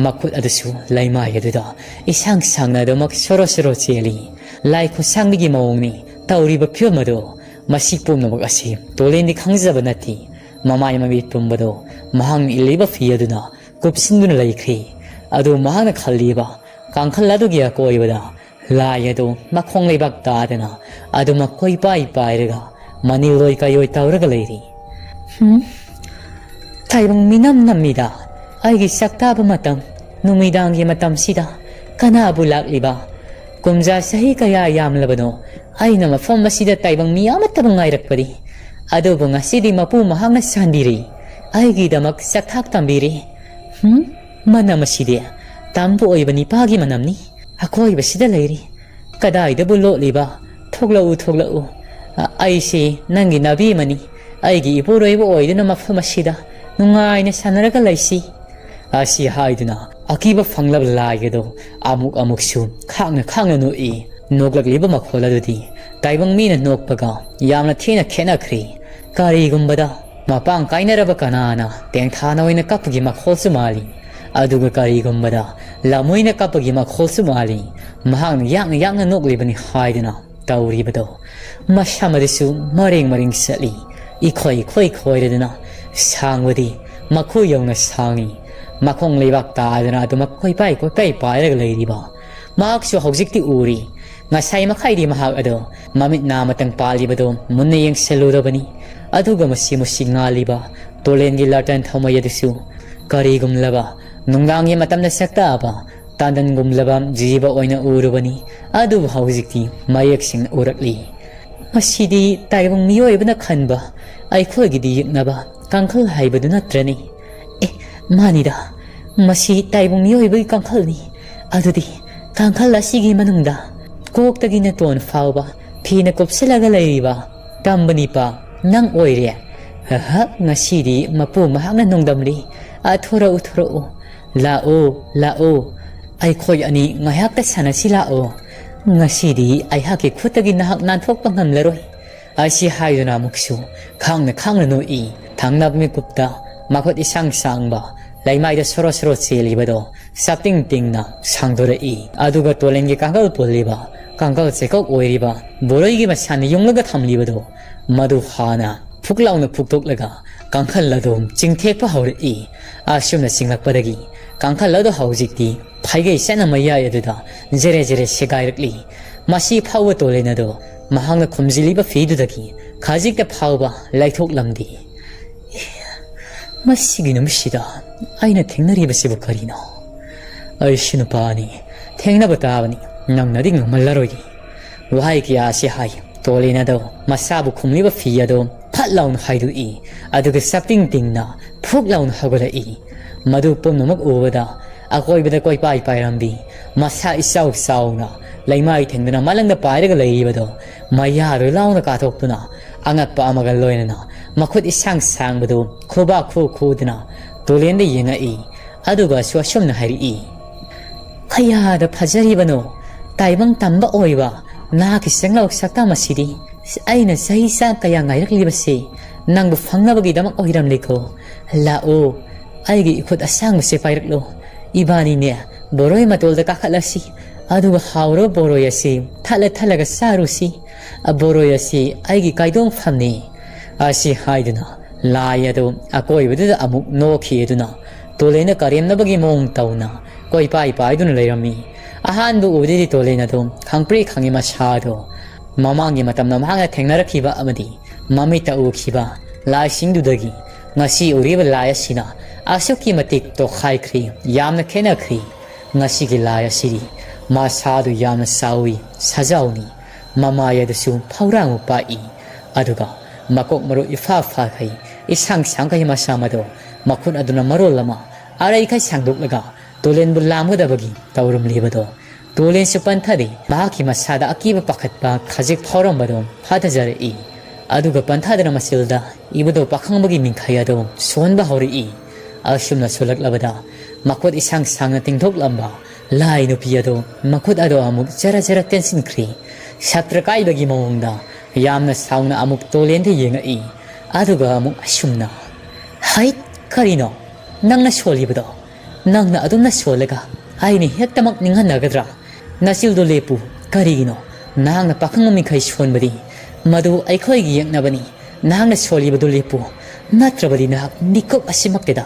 ꯃꯈꯨꯠ ꯑꯗꯨꯁꯨ ꯂꯩꯃꯥꯏ ꯑꯗꯨꯗ ꯏꯁꯥꯡ ꯁꯥꯡꯅ ꯑꯗꯨꯃꯛ ꯁꯣꯔꯣ ꯁꯣꯔꯣ ꯆꯦꯜꯂꯤ꯫ ꯂꯥꯏ ꯈꯨꯠꯁꯥꯡꯕꯤꯒꯤ ꯃꯑꯣꯡꯅꯤ ꯇꯧꯔꯤꯕ ꯐꯤꯕꯝ ꯑꯗꯨ꯫ ꯃꯁꯤ ꯄꯨꯝꯅꯃꯛ ꯑꯁꯤ ꯇꯣꯂꯦꯟꯗꯤ ꯈꯪꯖꯕ ꯅꯠꯇꯦ꯫ ꯃꯃꯥꯏ ꯃꯃꯤꯠ ꯄꯨꯝꯕꯗꯨ ꯃꯍꯥꯛꯅ ꯏꯜꯂꯤꯕ ꯐꯤ ꯑꯗꯨꯅ ꯀꯨꯞꯁꯤꯟꯗꯨꯅ ꯂꯩꯈ꯭ꯔꯤ꯫ ꯑꯗꯨ ꯃꯍꯥꯛꯅ ꯈꯜꯂꯤꯕ ꯀꯥꯡꯈꯜ ꯑꯗꯨꯒꯤ ꯑꯀꯣꯏꯕꯗ ꯂꯥꯏ ꯑꯗꯨ ꯃꯈꯣꯡ ꯂꯩꯕꯥꯛ ꯇꯥꯗꯅ ꯑꯗꯨꯃꯛ ꯀꯣꯏꯄꯥꯏ ꯄꯥꯏꯔꯒ ꯃꯅꯤꯜꯂꯣꯏ ꯀꯩꯑꯣꯏ ꯇꯧꯔꯒ ꯂꯩꯔꯤ꯫ ꯍꯨꯝ? ꯇꯥꯏꯕꯪ ꯃꯤꯅꯝ ꯅꯝꯃꯤꯗ ꯑꯩꯒꯤ ꯆꯥꯛꯇꯥꯕ ꯃꯇꯝ, ꯅꯨꯃꯤꯗꯥꯡꯒꯤ ꯃꯇꯝꯁꯤꯗ ꯀꯅꯥꯕꯨ ꯂꯥꯛꯂꯤꯕ? ꯀꯨꯝꯖꯥ ꯆꯍꯤ ꯀꯌꯥ ꯌꯥꯝꯂꯕꯅꯣ ꯑꯩꯅ ꯃꯐꯝ ꯑꯁꯤꯗ ꯇꯥꯏꯕꯪ ꯃꯤ ꯑꯃꯠꯇꯕꯨ ꯉꯥꯏꯔꯛꯄꯗꯤ? ꯑꯗꯨꯕꯨ ꯉꯁꯤꯗꯤ ꯃꯄꯨ ꯃꯍꯥꯛꯅ ꯆꯥꯟꯕꯤꯔꯤ, ꯑꯩꯒꯤꯗꯃꯛ ꯆꯥꯛꯊꯥꯛ ꯇꯝꯕꯤꯔꯤ꯫ ꯍꯨꯝ? ꯃꯅꯝ ꯑꯁꯤꯗꯤ ꯇꯝꯕ ꯑꯣꯏꯕ ꯅꯤꯄꯥꯒꯤ ꯃꯅꯝꯅꯤ꯫ ꯑꯀꯣꯏꯕꯁꯤꯗ ꯂꯩꯔꯤ꯫ ꯀꯗꯥꯏꯗꯕꯨ ꯂꯣꯠꯂꯤꯕ? ꯊꯣꯛꯂꯛꯎ, ꯊꯣꯛꯂꯛꯎ꯫ ꯑ, ꯑꯩꯁꯤ ꯅꯪꯒꯤ ꯅꯥꯕꯤ ꯑꯃꯅꯤ꯫ ꯑꯩꯒꯤ ꯏꯄꯨꯔꯣꯏꯕ ꯑꯣꯏꯗꯨꯅ ꯃꯐꯝ ꯑꯁꯤꯗ ꯅꯨꯡꯉꯥꯏꯅ ꯁꯥꯟꯅꯔꯒ ꯂꯩꯁꯤ꯫ ꯑꯁꯤ ꯍꯥꯏꯗꯨꯅ ꯑꯀꯤꯕ ꯐꯪꯂꯕ ꯂꯥꯏ ꯑꯗꯨ ꯑꯃꯨꯛ ꯑꯃꯨꯛꯁꯨ ꯈꯥꯡꯅ ꯈꯥꯡꯅ ꯅꯣꯛꯏ꯫ ꯅꯣꯛꯂꯛꯂꯤꯕ ꯃꯈꯣꯜ ꯑꯗꯨꯗꯤ ꯇꯥꯏꯕꯪ ꯃꯤꯅ ꯅꯣꯛꯄꯒ ꯌꯥꯝꯅ ꯊꯤꯅ ꯈꯦꯠꯅꯈ꯭ꯔꯦ꯫ ꯀꯔꯤꯒꯨꯝꯕꯗ ꯃꯄꯥꯡ ꯀꯥꯏꯅꯔꯕ ꯀꯅꯥꯅ ꯇꯦꯡꯊꯥꯅ ꯑꯣꯏꯅ ꯀꯞꯄꯒꯤ ꯃꯈꯣꯜꯁꯨ ꯃꯥꯜꯂꯤ꯫ ꯑꯗꯨꯒ ꯀꯔꯤꯒꯨꯝꯕꯗ ꯂꯝꯃꯣꯏꯅ ꯀꯞꯄꯒꯤ ꯃꯈꯣꯜꯁꯨ ꯃꯥꯜꯂꯤ꯫ ꯃꯍꯥꯛꯅ ꯌꯥꯡꯅ ꯌꯥꯡꯅ ꯅꯣꯛꯂꯤꯕꯅꯤ ꯍꯥꯏꯗꯨꯅ ꯇꯧꯔꯤꯕꯗꯣ꯫ ꯃꯁꯝ ꯑꯗꯨꯁꯨ ꯃꯔꯦꯡ ꯃꯔꯦꯡ ꯆꯠꯂꯤ꯫ ꯏꯈꯣꯏ ꯏꯈꯣꯏ ꯈꯣꯏꯔꯗꯨꯅ ꯁꯥꯡꯕꯗꯤ ꯃꯈꯨ ꯌꯧꯅ ꯁꯥꯡꯉꯤ꯫ ꯃꯈꯣꯡ ꯂꯩꯕꯥꯛ ꯇꯥꯗꯅ ꯑꯗꯨꯃꯛ ꯀꯣꯏꯄꯥꯏ ꯀꯣꯏꯄꯥꯏ ꯄꯥꯏꯔꯒ ꯂꯩꯔꯤꯕ꯫ ꯃꯍꯥꯛꯁꯨ ꯍꯧꯖꯤꯛꯇꯤ ꯎꯔꯤ꯫ ꯉꯁꯥꯏ ꯃꯈꯥꯏꯗꯤ ꯃꯍꯥꯛ ꯑꯗꯣ ꯃꯃꯤꯠ ꯅꯥ ꯃꯇꯪ ꯄꯥꯜꯂꯤꯕꯗꯣ ꯃꯨꯟꯅ ꯌꯦꯡꯁꯤꯜꯂꯨꯔꯕꯅꯤ꯫ ꯑꯗꯨꯒ ꯃꯁꯤ ꯃꯨꯁꯤ ꯉꯥꯜꯂꯤꯕ ꯇꯨꯔꯦꯟꯒꯤ ꯂꯥꯇꯟ ꯊꯧꯃꯩ ꯑꯗꯨꯁꯨ ꯀꯔꯤꯒꯨꯝꯂꯕ ꯅꯨꯡꯗꯥꯡꯒꯤ ꯃꯇꯝꯗ ꯁꯛꯇꯥꯕ ꯇꯥꯟꯗꯟꯒꯨꯝꯂꯕ ꯖꯤꯕ ꯑꯣꯏꯅ ꯎꯔꯨꯕꯅꯤ꯫ ꯑꯗꯨꯕꯨ ꯍꯧꯖꯤꯛꯇꯤ ꯃꯌꯦꯛ ꯁꯦꯡꯅ ꯎꯔꯛꯂꯤ꯫ ꯃꯁꯤꯗꯤ ꯇꯥꯏꯕꯪ ꯃꯤꯑꯣꯏꯕꯅ ꯈꯟꯕ ꯑꯩꯈꯣꯏꯒꯤꯗꯤ ꯌꯦꯛꯅꯕ ꯀꯥꯡꯈꯜ ꯍꯥꯏꯕꯗꯨ ꯅꯠꯇ꯭ꯔꯅꯤ? ꯑꯦ, ꯃꯥꯅꯤꯗ, ꯃꯁꯤ ꯇꯥꯏꯕꯪ ꯃꯤꯑꯣꯏꯕꯒꯤ ꯀꯥꯡꯈꯜꯅꯤ꯫ ꯑꯗꯨꯗꯤ ꯀꯥꯡꯈꯜ ꯑꯁꯤꯒꯤ ꯃꯅꯨꯡꯗ ꯀꯣꯛꯇꯒꯤ ꯅꯇꯣꯟ ꯐꯥꯎꯕ ꯐꯤꯅ ꯀꯨꯞꯁꯤꯜꯂꯒ ꯂꯩꯔꯤꯕ ꯇꯝꯕ ꯅꯤꯄꯥ ꯅꯪ ꯑꯣꯏꯔꯦ꯫ ꯑꯍ, ꯉꯁꯤꯗꯤ ꯃꯄꯨ ꯃꯍꯥꯛꯅ ꯅꯣꯡꯗꯝꯂꯤ꯫ "ꯑ, ꯊꯣꯔꯛꯎ, ꯊꯣꯔꯛꯎ꯫ ꯂꯥꯛꯑꯣ, ꯂꯥꯛꯑꯣ꯫ ꯑꯩꯈꯣꯏ ꯑꯅꯤ ꯉꯥꯏꯍꯥꯛꯇ ꯁꯥꯟꯅꯁꯤ ꯂꯥꯛꯑꯣ꯫ ꯉꯁꯤꯗꯤ ꯑꯩꯍꯥꯛꯀꯤ ꯈꯨꯠꯇꯒꯤ ꯅꯍꯥꯛ ꯅꯥꯟꯊꯣꯛꯄ ꯉꯝꯂꯔꯣꯏ"꯫ ꯑꯁꯤ ꯍꯥꯏꯗꯨꯅ ꯑꯃꯨꯛꯁꯨ ꯈꯥꯡꯅ ꯈꯥꯡꯅ ꯅꯣꯛꯏ꯫ ꯊꯪꯅꯕ ꯃꯤꯀꯨꯞꯇ ꯃꯈꯨꯠ ꯏꯁꯥꯡ ꯁꯥꯡꯕ, ꯂꯩꯃꯥꯏꯗ ꯁꯣꯔꯣ ꯁꯣꯔꯣ ꯆꯦꯜꯂꯤꯕꯗꯣ ꯁꯞꯇꯤꯡ ꯇꯤꯡꯅ ꯁꯥꯡꯗꯣꯔꯛꯏ꯫ ꯑꯗꯨꯒ ꯇꯣꯂꯦꯟꯒꯤ ꯀꯥꯡꯈꯜ ꯄꯨꯜꯂꯤꯕ, ꯀꯥꯡꯈꯜ ꯆꯦꯀꯧ ꯑꯣꯏꯔꯤꯕ ꯕꯣꯔꯣꯏꯒꯤ ꯃꯁꯥꯅ ꯌꯨꯡꯂꯒ ꯊꯝꯂꯤꯕꯗꯣ ꯃꯗꯨ ꯍꯥꯟꯅ ꯐꯨꯛ ꯂꯥꯎꯅ ꯐꯨꯛꯇꯣꯛꯂꯒ ꯀꯥꯡꯈꯜ ꯑꯗꯨ ꯆꯤꯡꯊꯦꯛꯄ ꯍꯧꯔꯛꯏ꯫ ꯑꯁꯨꯝꯅ ꯆꯤꯡꯂꯛꯄꯗꯒꯤ ꯀꯥꯡꯈꯜ ꯑꯗꯨ ꯍꯧꯖꯤꯛꯇꯤ ꯐꯩꯒꯩ ꯆꯠꯅ ꯃꯌꯥꯏ ꯑꯗꯨꯗ ꯖꯦꯔꯦ ꯖꯦꯔꯦ ꯁꯦꯒꯥꯏꯔꯛꯂꯤ꯫ ꯃꯁꯤ ꯐꯥꯎꯕ ꯇꯣꯂꯦꯟ ꯑꯗꯨ ꯃꯍꯥꯛꯅ ꯈꯨꯝꯖꯤꯜꯂꯤꯕ ꯐꯤꯗꯨꯗꯒꯤ ꯈꯖꯤꯛꯇ ꯐꯥꯎꯕ ꯂꯩꯊꯣꯛꯂꯝꯗꯦ꯫ "ꯑꯦ, ꯃꯁꯤꯒꯤ ꯅꯨꯃꯤꯠꯁꯤꯗ ꯑꯩꯅ ꯊꯦꯡꯅꯔꯤꯕꯁꯤꯕꯨ ꯀꯔꯤꯅꯣ? ꯑꯩꯁꯨ ꯅꯨꯄꯥꯅꯤ, ꯊꯦꯡꯅꯕ ꯇꯥꯕꯅꯤ, ꯅꯪꯅꯗꯤ ꯉꯝꯍꯜꯂꯔꯣꯏ"꯫ ꯋꯥꯍꯩ ꯀꯌꯥ ꯑꯁꯤ ꯍꯥꯏ ꯇꯣꯂꯦꯟ ꯑꯗꯣ ꯃꯁꯥꯕꯨ ꯈꯨꯝꯂꯤꯕ ꯐꯤ ꯑꯗꯣ ꯐꯠ ꯂꯥꯎꯅ ꯍꯥꯏꯗꯣꯛꯏ꯫ ꯑꯗꯨꯒ ꯁꯞꯇꯤꯡ ꯇꯤꯡꯅ ꯐꯨꯛ ꯂꯥꯎꯅ ꯍꯧꯒꯠꯂꯛꯏ꯫ ꯃꯗꯨ ꯄꯨꯝꯅꯃꯛ ꯎꯕꯗ ꯑꯀꯣꯏꯕꯗ ꯀꯣꯏꯄꯥꯏ ꯄꯥꯏꯔꯝꯕꯤ, ꯃꯁꯥ ꯏꯆꯥꯎ ꯆꯥꯎꯅ ꯂꯩꯃꯥꯏ ꯊꯦꯡꯗꯨꯅ ꯃꯂꯪꯗ ꯄꯥꯏꯔꯒ ꯂꯩꯔꯤꯕꯗꯣ ꯃꯌꯥꯗꯨ ꯂꯥꯎꯅ ꯀꯥꯊꯣꯛꯇꯨꯅ ꯑꯉꯛꯄ ꯑꯃꯒ ꯂꯣꯏꯅꯅ ꯃꯈꯨꯠ ꯏꯁꯥꯡ ꯁꯥꯡꯕꯗꯨ ꯈꯨꯕꯥꯛ ꯈꯨ ꯈꯨꯗꯨꯅ ꯇꯨꯂꯦꯟꯗ ꯌꯦꯡꯉꯛꯏ꯫ ꯑꯗꯨꯒꯁꯨ ꯑꯁꯨꯝꯅ ꯍꯥꯏꯔꯛꯏ, "ꯀꯌꯥꯗ ꯐꯖꯔꯤꯕꯅꯣ, ꯇꯥꯏꯕꯪ ꯇꯝꯕ ꯑꯣꯏꯕ ꯅꯍꯥꯛꯀꯤ ꯁꯦꯡꯂꯥꯎ ꯁꯛꯇꯝ ꯑꯁꯤꯗꯤ꯫ ꯑꯩꯅ ꯆꯍꯤ ꯆꯥ ꯀꯌꯥ ꯉꯥꯏꯔꯛꯂꯤꯕꯁꯤ ꯅꯪꯕꯨ ꯐꯪꯅꯕꯒꯤꯗꯃꯛ ꯑꯣꯏꯔꯝꯂꯦꯀꯣ꯫ ꯂꯥꯛꯑꯣ, ꯑꯩꯒꯤ ꯏꯈꯨꯠ ꯑꯁꯥꯡꯕꯁꯦ ꯄꯥꯏꯔꯛꯂꯣ꯫ ꯏꯕꯥꯅꯤꯅꯦ ꯕꯣꯔꯣꯏ ꯃꯇꯣꯜꯗ ꯀꯥꯈꯠꯂꯁꯤ꯫ ꯑꯗꯨꯒ ꯍꯥꯎꯔꯕ ꯕꯣꯔꯣꯏ ꯑꯁꯤ ꯊꯠꯂ ꯊꯠꯂꯒ ꯆꯥꯔꯨꯁꯤ꯫ ꯕꯣꯔꯣꯏ ꯑꯁꯤ ꯑꯩꯒꯤ ꯀꯥꯏꯗꯣꯡꯐꯝꯅꯤ"꯫ ꯑꯁꯤ ꯍꯥꯏꯗꯨꯅ ꯂꯥꯏ ꯑꯗꯨ ꯑꯀꯣꯏꯕꯗꯨꯗ ꯑꯃꯨꯛ ꯅꯣꯛꯈꯤ꯫ ꯑꯗꯨꯅ ꯇꯣꯂꯦꯟꯗ ꯀꯔꯦꯝꯅꯕꯒꯤ ꯃꯑꯣꯡ ꯇꯧꯅ ꯀꯣꯏꯄꯥꯏ ꯄꯥꯏꯗꯨꯅ ꯂꯩꯔꯝꯃꯤ꯫ ꯑꯍꯥꯟꯕ ꯎꯕꯗꯗꯤ ꯇꯣꯂꯦꯟ ꯑꯗꯨ ꯈꯪꯄ꯭ꯔꯦꯛ ꯈꯪꯉꯤ꯫ ꯃꯁꯥꯗꯣ ꯃꯃꯥꯡꯒꯤ ꯃꯇꯝꯗ ꯃꯍꯥꯛꯅ ꯊꯦꯡꯅꯔꯛꯈꯤꯕ ꯑꯃꯗꯤ ꯃꯃꯤꯠꯇ ꯎꯈꯤꯕ ꯂꯥꯏꯁꯤꯡꯗꯨꯗꯒꯤ ꯉꯁꯤ ꯎꯔꯤꯕ ꯂꯥꯏ ꯑꯁꯤꯅ ꯑꯁꯨꯛꯀꯤ ꯃꯇꯤꯛ ꯇꯣꯈꯥꯏꯈ꯭ꯔꯤ, ꯌꯥꯝꯅ ꯈꯦꯠꯅꯈ꯭ꯔꯤ꯫ ꯉꯁꯤꯒꯤ ꯂꯥꯏ ꯑꯁꯤꯗꯤ ꯃꯁꯥꯗꯨ ꯌꯥꯝꯅ ꯆꯥꯎꯏ, ꯁꯖꯥꯎꯅꯤ꯫ ꯃꯃꯥꯏ ꯑꯗꯨꯁꯨ ꯐꯧꯔꯥꯡ ꯄꯥꯛꯏ꯫ ꯑꯗꯨꯒ ꯃꯀꯣꯛ ꯃꯔꯨ ꯏꯐꯥ ꯐꯥꯈꯩ, ꯏꯁꯥꯡ ꯁꯥꯡꯈꯩ꯫ ꯃꯁꯥ ꯃꯗꯣ ꯃꯈꯨꯠ ꯑꯗꯨꯅ ꯃꯔꯣꯜ ꯑꯃ ꯑꯔꯩꯈꯩ ꯁꯥꯡꯗꯣꯛꯂꯒ ꯇꯨꯂꯦꯟꯕꯨ ꯂꯥꯝꯒꯗꯕꯒꯤ ꯇꯧꯔꯝꯂꯤꯕꯗꯣ꯫ ꯇꯨꯂꯦꯟꯁꯨ ꯄꯟꯊꯗꯦ꯫ ꯃꯍꯥꯛꯀꯤ ꯃꯁꯥꯗ ꯑꯀꯤꯕ ꯄꯥꯈꯠꯄ ꯈꯖꯤꯛ ꯐꯥꯎꯔꯝꯕꯗꯣ ꯐꯥꯊꯖꯔꯛꯏ꯫ ꯑꯗꯨꯒ ꯄꯟꯊꯥꯗꯅ ꯃꯆꯤꯜꯗ ꯏꯕꯨꯙꯧ ꯄꯥꯈꯪꯕꯒꯤ ꯃꯤꯡꯈꯥꯏ ꯑꯗꯨ ꯁꯣꯟꯕ ꯍꯧꯔꯛꯏ꯫ ꯑꯁꯨꯝꯅ ꯁꯣꯜꯂꯛꯂꯕꯗ ꯃꯈꯨꯠ ꯏꯁꯥꯡ ꯁꯥꯡꯅ ꯇꯤꯡꯊꯣꯛꯂꯝꯕ ꯂꯥꯏ ꯅꯨꯄꯤ ꯑꯗꯨ ꯃꯈꯨꯠ ꯑꯗꯨ ꯑꯃꯨꯛ ꯖꯔ ꯖꯔ ꯇꯦꯟꯁꯤꯟꯈ꯭ꯔꯤ꯫ ꯁꯛꯇ꯭ꯔ ꯀꯥꯏꯕꯒꯤ ꯃꯑꯣꯡꯗ ꯌꯥꯝꯅ ꯁꯥꯎꯅ ꯑꯃꯨꯛ ꯇꯣꯂꯦꯟꯗ ꯌꯦꯡꯉꯛꯏ꯫ ꯑꯗꯨꯒ ꯑꯃꯨꯛ ꯑꯁꯨꯝꯅ, "ꯍꯩꯠ, ꯀꯔꯤꯅꯣ? ꯅꯪꯅ ꯁꯣꯜꯂꯤꯕꯗꯣ? ꯅꯪꯅ ꯑꯗꯨꯝꯅ ꯁꯣꯜꯂꯒ ꯑꯩꯅ ꯍꯦꯛꯇꯃꯛ ꯅꯤꯡꯍꯟꯅꯒꯗ꯭ꯔꯥ? ꯅꯆꯤꯜꯗꯣ ꯂꯦꯞꯄꯨ꯫ ꯀꯔꯤꯒꯤꯅꯣ ꯅꯍꯥꯛꯅ ꯄꯥꯈꯪ ꯃꯃꯤꯡꯈꯩ ꯁꯣꯟꯕꯗꯤ? ꯃꯗꯨ ꯑꯩꯈꯣꯏꯒꯤ ꯌꯦꯛꯅꯕꯅꯤ꯫ ꯅꯍꯥꯛꯅ ꯁꯣꯜꯂꯤꯕꯗꯨ ꯂꯦꯞꯄꯨ, ꯅꯠꯇ꯭ꯔꯕꯗꯤ ꯅꯍꯥꯛ ꯃꯤꯀꯨꯞ ꯑꯁꯤꯃꯛꯇꯗ